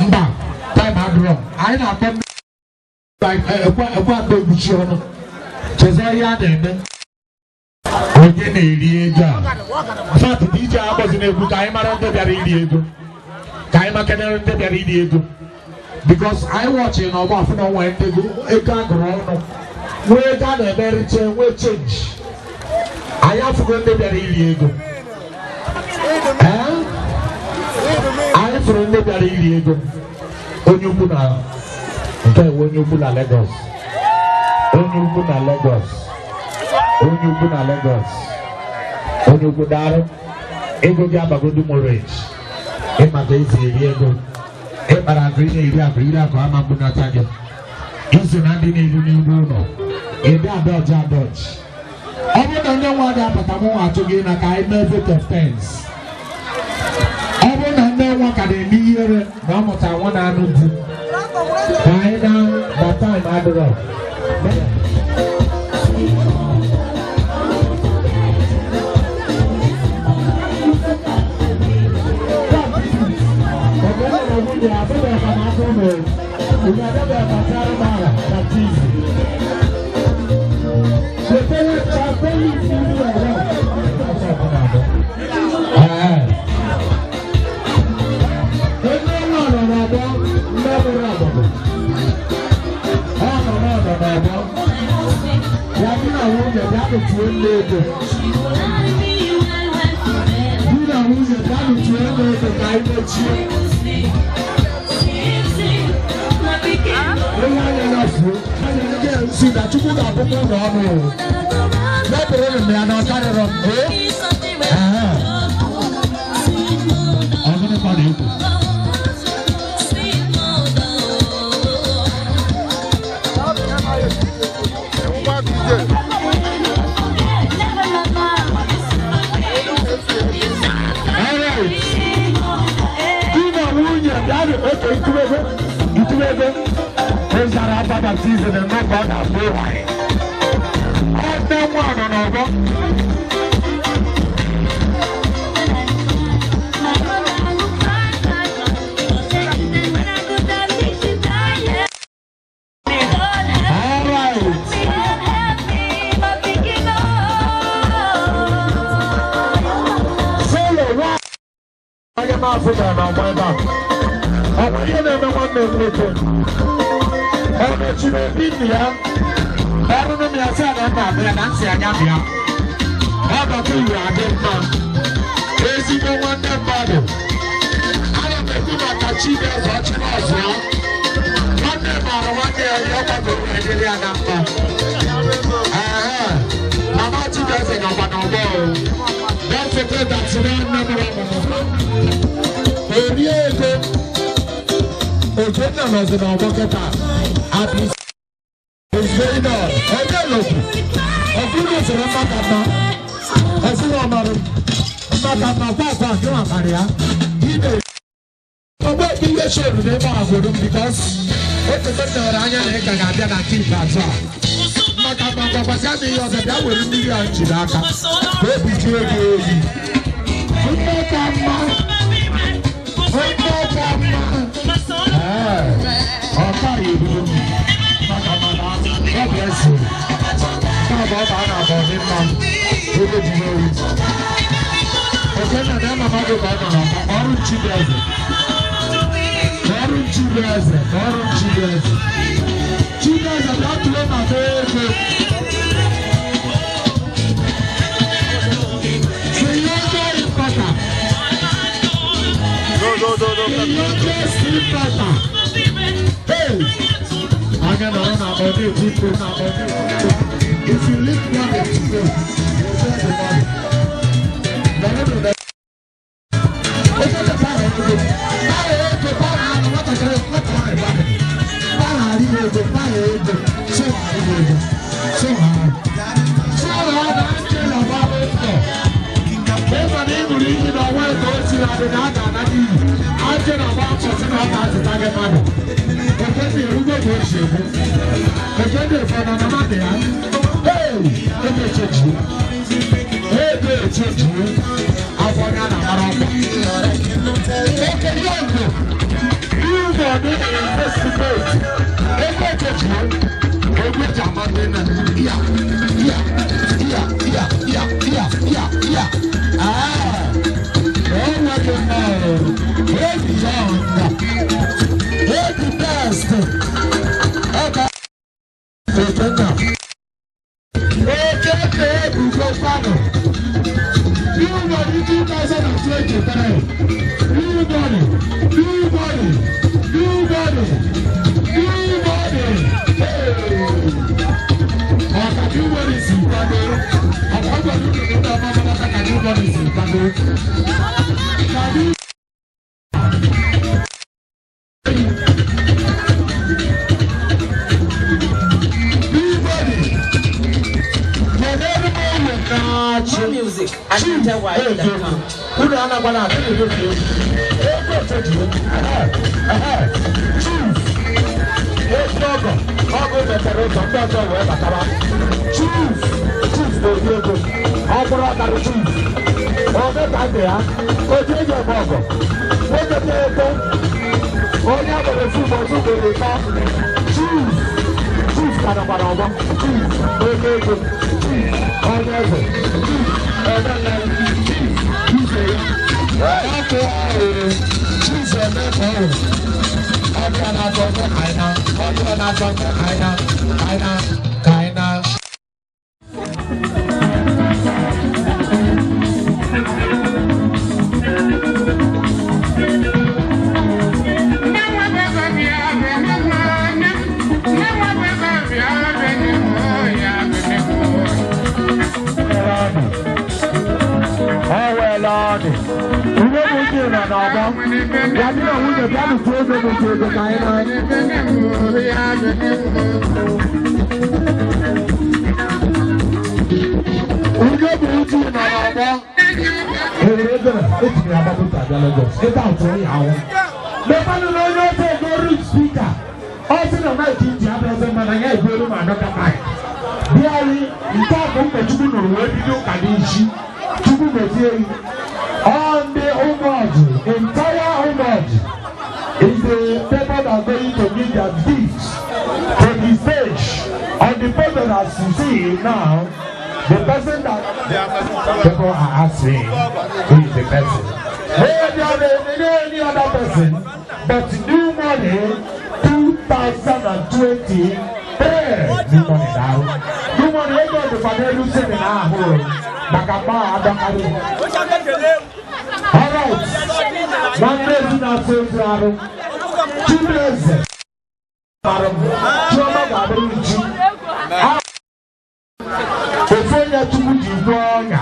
Mba, time adịrọ. Anyị na-akpọ ekwe akpa egwuchi ọnụ. Chezọ ihe a na-eme. Onye na-eri ego a. Fat DJ akpọzi na-egwu ka anyị mara ndị bịara iri ego. Ka anyị makenere ndị bịara iri ego. Because anyị wọchị na ọgba afụ na ọnwa ndị ego agụrụ ọnụ. Nwee ego a na-emeriche, nwee chenji. Anyị afụgo ndị bịara iri ego. Anyị fụrụ ndị bịara iri ego. Onye ukwu na nke onye ukwu na Lagos. Onye ukwu na Lagos. Onye ukwu na Lagos. Onye ukwu daalụ. Ego gị abagodu morage. Ịma ka esi eri ego. Ịkpara akụ ị na-eri akụ iri akụ ama mbunata gị. Iso na ndị na-eri n'ime ụlọ. Ebe adọji adọji. Ọ bụrụ na ndị nwa ga-abata mụ nwa achụ gị na ka anyị mee vote of thanks. Ọ bụrụ na ndị nwa ka na-eme ihere na ọ mụta nwa na-anụ di. Ka anyị na na time adịrọ. n'ọgbọ. Ya di na nwunye bịa nụtuo nne ego. Di na nwunye bịa nụtuo nne ego ka anyị mechie. Onye anya ya fuo. Si na Chukwu ga-abụkwa ụlọ ọnụ o. Wepụrụ m ya na ọ karịrọ m. Ee? Ehe. Ọ gịnị ka ọ na-ekwu? All right. Di na nwunye bịanụ oke itubego itubego ịzara afa baptizim eme ka ọ na-abụ ịwanyị. Ọdẹ nwa nọ n'ọgbọ. All right. Solo nwa onye na-afụ gara n'ọgbọ ebe a. Ọ bụ ihe na-eme nwanne m nwoke. Ọ mechiri obi nna ya. Ọrụrụ m ya sị na mba abịa na nsị anya bịa. Ọ bata uru adị mma. Ezigbo nwanne mmadụ. Ana m ekwu maka Chibueze Ọchịkọzụ ya. Nwanne maara nwanne ya ihe ọ gbagoro edere ya na mma. Ehe. Mama Chibueze nọkwa n'ọgbọ o. Don't forget that nwanne mụrụ ọmụmụ. Eri ego. Okenna nọzi n'ọgbọ kịta. Apị is going on. Ọjọ́ ìlòkù. Ọ̀fúnni òṣèré mmakàmá. Ọ̀fúnni ọ̀mọ̀rún. Mmakàmá pàápàá kí wọ́n kàrí ya. Ibè. Ọgbọ́ ihe ṣòro n'ebe àgwòrò because o tete nọrọ anya na ị ka ga-abịa na nke ikpeazụ a. Mmakàmá gwakwasị ama ihe ọzọ bịa were mmiri a jiri aka. Ka obi jụọ gị oyi. Mmakàmá. Mmakàmá. Ee, ọ kaghị ebido m. God bless you. Nke a bụ ọba a na-abọ dị mma. Ego ji n'oyi. Okenna na mama gị ka ọ nọ n'ọkwa. Ọrụ Chibueze. Ọrụ Chibueze. Ọrụ Chibueze. Chibueze bịa tụọ maka ego. Toyota Importer. No, no, no, no. Toyota Importer. Hey! Anya nọrọ na abọ dị eti na abọ dị. If you leave money to go, you sell the money. Nọrọ n'ụlọ. Ofe dị para ego. Para ego, para anụ, nwatakịrị, nwata nwaanyị gbadị. Para arịghị ego, para ego. So arịghị ego. So ha. So ha na ntị na gbara ụtọ. Ịma na ị ṅụrụ iyi na ọnwa ego o siri adị na a ga-ana n'iyi. Ajị na agba afọ sị na ọ ga-azụta gị mmadụ. Okendi erugo ka o si ekwu. Okendi efe na mama dị ya. Hey! Ego echejuo. Ego echejuo. Afọ onye a na-amara ọkwa. Oke yọngụ. Igbo dị investigate. Ego echejuo. Egwu eji ama ndị nna. Ya, ya, ya, ya, ya, ya, ya, ya. Ah! Enweghị mma o. Ebi ya ọnga. Ebi best. Ọka. Okenna. Okenna ebugo kwanụ. New money 2023. New money. New money. New money. New money. Hey! Ọka new money si kwado. Ọkwa gwara unu na ụlọ ọma mmadụ ka new money si kwado. Ka new More music at nitewire.com. Unu anagbala adị n'obi ego echejuo. Chief ezi ọgọ ọgụ mepere ụzọ ndị ọzọ wee batara. Chief chief na-eri ego ọ bụrụ ọkara chief ome ka ndị ya otu eji eme ọgọ nwoke dị ego onye agbara ofu ugbo otu ugboro ịtọ. Chief chief ka nọkwara ọgbọ. Chief onye ego, chief onye eze, chief onye chief ife ya ọkụ ahụ. Chief eme ka ọ hụrụ ọ bụ na-atọ ka anyị na, ọ na-atọ ka anyị na, ka anyị na, ka anyị na. Ihe bụ uche nọ n'ọgbọ ya dị na nwunye bịa nụtụ ego bụ ego ka anyị na. Ihe bụ uche nọ n'ọgbọ ere ego na etinyere agbapụta abịa Lagos ebe a tụrụ ya ahụ mepanụ na onye ofe ego rich speaker ọ sị na mic ji abịazi mana ya ebuelu m anọta mic bịa anyị nke a bụ mgbe Chukwu nụrụ wee bido ụka n'isi. Chukwu gozie gị. All the Umoji, entire Umoji, is the people that are going to give their gifts to the stage. On the person as you see now, the person that people are asking who is the person. No any other person, but new money, 2020. Hey, new money now. New money, ego the family sitting now. Maka adọkarị. All right. Nwanne ezi na-asụ ezi arụ. Chibueze. Arụ. Chioma ga-abụrụ chi. Ofu onye Chukwu ji gwọọ ọnya.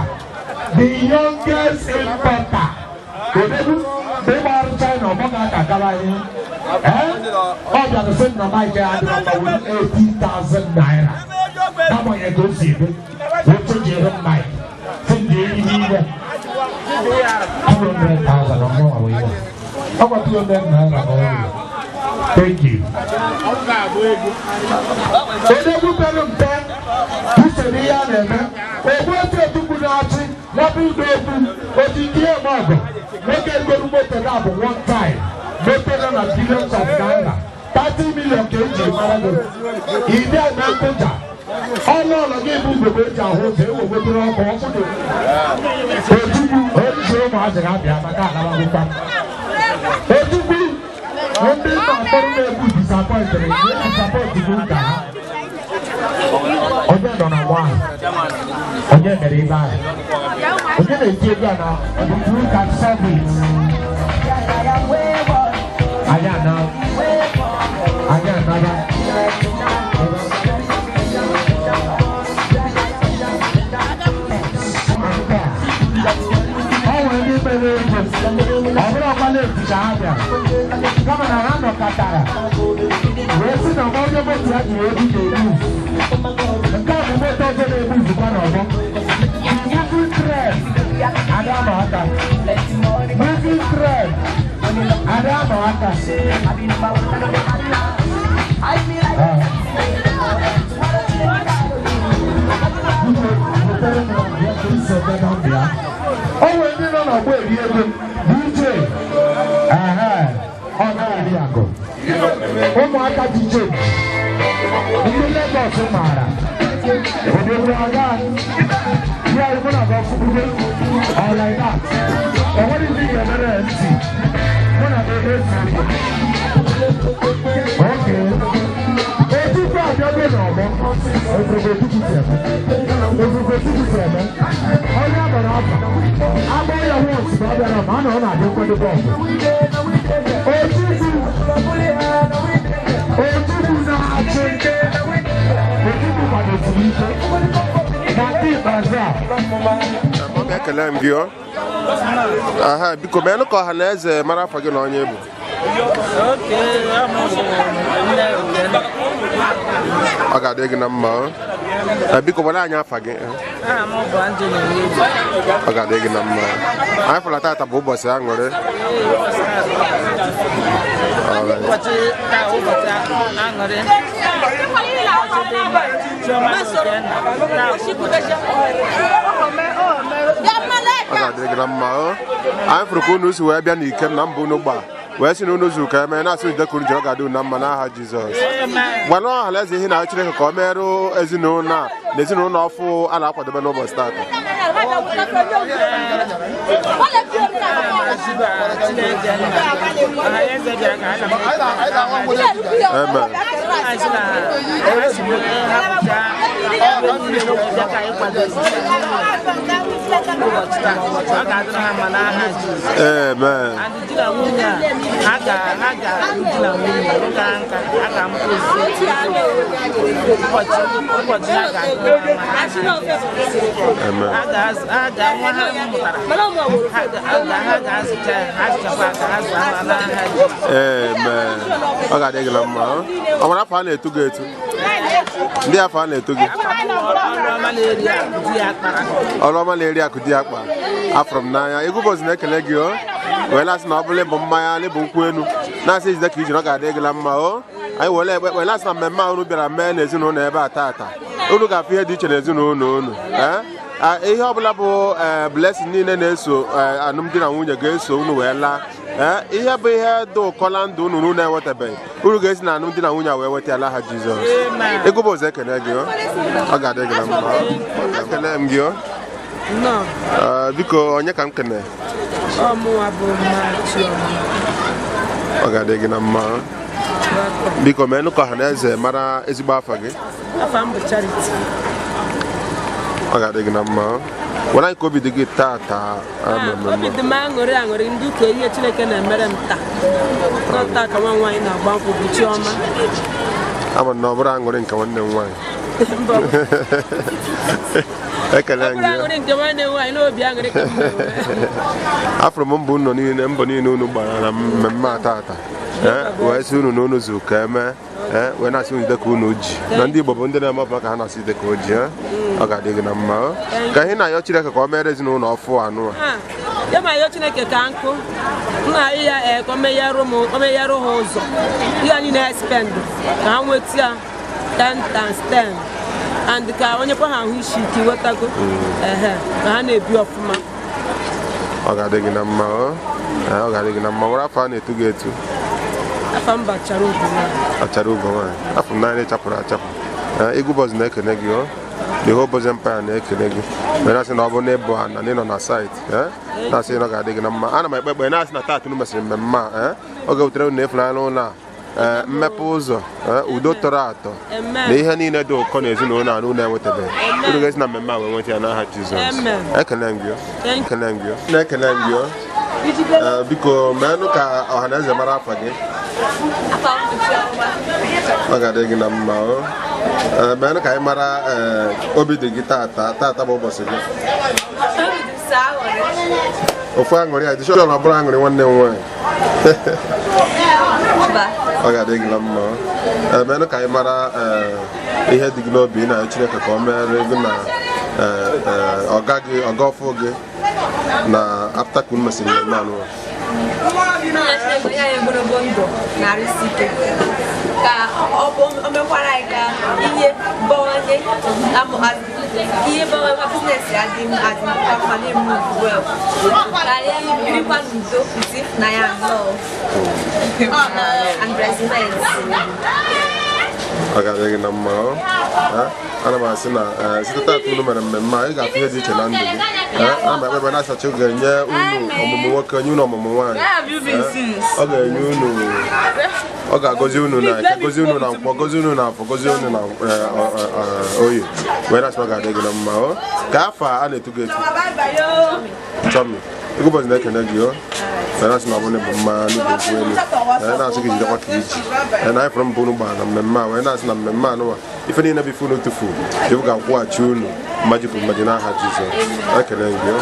The youngest importer. Odegwu mgbe ị gbara China ọgbọ ga-aka gara ihe. Ọ bịara sị na Mike adịrọ mma were 80,000 naira. N'agbanyeghị ka o si eme, otu jere Mike. Sị ndị enyi niile. 200,000 or more we want. How about 200 naira or more? Thank you. Odegwu pere mpe usoro ihe a na-eme ogbu otu etukwu na-achị nwabụ ụdọ okwu ojiji eme ọgụ nwoke egoro moto na-abụ one time moto nọ na billions of naira 30 million ka eji mara gị ide eme nkụja ọnụ ụlọ gị bụ ugogbe eji ahụ ụzọ ewegwetara ọkụ ọkụ dị Ojukwu onyeisi ụmụazị ga-abịa maka alabagokwa Ojukwu ndị nna mkpọrọ na-egbu disappointịrị ndị disappoint bụ nka ha onye nọ na nwaanyị onye mere ibe ahụ onye na-eti egwu a na who can solve it. Anyị ana anyị anaba. Ọ nwere ndị mere ego ọ bụrụ ọkwala eti ka ha bịara kama na ha nọkọtara wee sị na ọgbọ onye moto ya jiri egwu ga-egbu nke a bụ moto ọzọ na-egbu nzukọ n'ọgbọ. Moving trend ada ama aka, moving trend ada ama aka. O nwere ndị nọ n'ọgbọ eri ego DJ ọ na-eri akụ ụmụaka dị change ndị Lagos maara odogwu aga ya mụ na gị ọfụkwugo or like that. Enweghị ndị ga-emere ntị mụ na gị esi. Okay. Ojukwu abịago n'ọgbọ ofufe Chukwu si eme ofufe Chukwu si eme onye agbara afa agbọ ya wọns ma ọ bịara ma a na ọ na-adị nkwadobe ọgụ. Ojukwu Ojukwu na-achị Ojukwu kwadosiri ike na nke ikpeazụ a. Ekele m gị ọ. Aha, biko meenụ ka ọha na eze mara afa gị na onye bụ. Ọ ga-adị gị na mma ọ. Biko gwara anyị afa gị. Ọ ga-adị gị na mma. Anyị fụla tata bụ ụbọchị aṅụrị. Ụbọchị taa ụbọchị aṅụrị. Ọ ga-adị gị na mma ọ. Anyị fụrụ ka unu si wee bịa n'ikem na mbụ unu gbaa wee sị na unu zuru ka emee na-asị njide kuru nje ọ ga-adị unu na mma n'aha Jizọs. Gwanụ ọha na eze ihe na Chineke ka ọ merụ ezinụlọ a na ezinụlọ ọfụ a na-akwadobe n'ụbọchị tata. Amen. Amen. Amen. Amen. Ọ ga-adị gị na mma. Ọ nwere afọ a na-etu gị etu? Ndị afọ a na-etu gị? Ọlụọma na-eri akụ di akpa. Afụrụ m n'anya. Egwu Boys na-ekele gị o. Wee na-asị na ọ bụla ịbụ mmanya na ịbụ nkwụ enu. Na-asị jide ka iji na ọ ga-adị gị na mma o. Anyị were ekpe ekpe na-asị na mmemme a unu bịara mee n'ezinụlọ ebe a taata. Unu ga-afụ ihe dị iche n'ezinụlọ unu. Ihe ọbụla bụ blessing niile na-eso alụmdi na nwunye ga-eso unu wee laa. Ihe bụ ihe dị ụkọ na ndụ unu unu enwetabeghị, unu ga-esi na alụmdi na nwunye wee weta ala ha Jizọs. Egwu Boys ekele gị o. Ọ ga-adị gị na mma. Ekele m gị o. Biko onye ka m kene? Ọ ga-adị gị na mma. Biko meenụ ka ọha na eze mara ezigbo afa gị. Afa m bụ Charity. Ọ ga-adị gị na mma. Were anyị ka obi dị gị taata. Obi dị m aṅụrị aṅụrị ndị ụka ihe Chineke na-emere m taa. Taa ka nwa nwaanyị na-agba nkwụ bụ Chiọma. Ama na ọ bụrụ aṅụrị nke nwanne m nwaanyị. Ekele m gị. Aṅụrị nke nwanne m nwaanyị n'obi aṅụrị ka m nwere. Afụrụ m mbọ unu niile mbọ niile unu gbara na mmemme a taata. Wee sị unu na unu zuru ka emee. Wee na-asị unu ka unu ji na ndị Igbo bụ ndị na-eme ọbụla ka ha na-asị ka o ji. Ọ ga-adị gị na mma. Ka ihe na-ayọ Chineke ka o mere ezinụlọ ọfụ anụ a. Ya ma ayọ Chineke ka nkụ nna ya ka o megherụ ha ụzọ ihe anyị na-espend ka ha nweta ya 10 times 10 and ka onye kwa ha ahụ isi ike wetago ka ha na-ebi ọfụma. Ọ ga-adị gị na mma. Ọ ga-adị gị na mma. Nwere afọ a na-etu gị etu? Afa m achara ugo nwaanyị. Achara ugo nwaanyị. Afọ m naanị chapụrụ achapụ. Egwu Boys na-ekene gị o. The whole Boys Empire na-ekene gị. Wee na-asị na ọ bụ na ịbụ ana na ịnọ na site. Na-asị na ọ ga-adị gị na mma. Ana m ekpe ekpe na-asị na taata unu mesịrị mmemme a. Ọ ga-ewutere unu na ịfụnanya n'ụlọ a. Mmepe ụzọ, udo tọrọ atọ, na ihe niile dị ụkọ n'ezinụlọ a unu enwetabeghị. Unu ga-esi na mmemme a wee nweta ya n'aha Jizọs. Ekele m gị. Ekele m gị. Na-ekele m gị. Biko meenụ ka ọha na eze mara afa gị. Ọ ga-adị gị na mma. Meenụ ka anyị mara obi dị gị taata. Taata bụ ụbọchị gị. Ofu aṅụrị a dị sure na ọ bụrụ aṅụrị nwanne m nwaanyị. Ọ ga-adị gị na mma. Meenụ ka anyị mara ihe dị gị n'obi na Chineke ka o mere gị na ọga gị ọga ọfụ gị na after ka unu mesịrị mmemme anụ. Ka o mekwara anyị ka ihe bawanye ihe bawanye business ya dị mma na-eme well karịa birikwa n'udo with ịfụnanya and love and respect. Ọ ga-adị gị na mma. Ana m asị na site taata unu mere mmemme a ị ga-afụ ihe dị iche na ndụ gị. Ana m ekpe ekpe na-asacha ga-enye unu ọmụmụ nwoke nye unu ọmụmụ nwaanyị. Ọ ga-enye unu, ọ ga-agọzi unu na eke, gọzie unu na nkwọ, gọzie unu na afọ, gọzie unu na oyi. Wee na-asị na ọ ga-adị gị na mma. Ka afọ a na-etu gị etu. Chọmi. Egwu Boys na-ekene gị o. Wee na-asị na ọ bụrụ na ịbụ mma n'igwe nkwụ elu. Wee na-asị gị jidekwa ka iji. Na anyị fụrụ mbụ unu gbara na mmemme a wee na-asị na mmemme anụwa ife niile bụ ife unu tufu Jehova ga-akwụghachi unu mmaji kwuru mmaji n'aha Jizọs. Ekele gị o.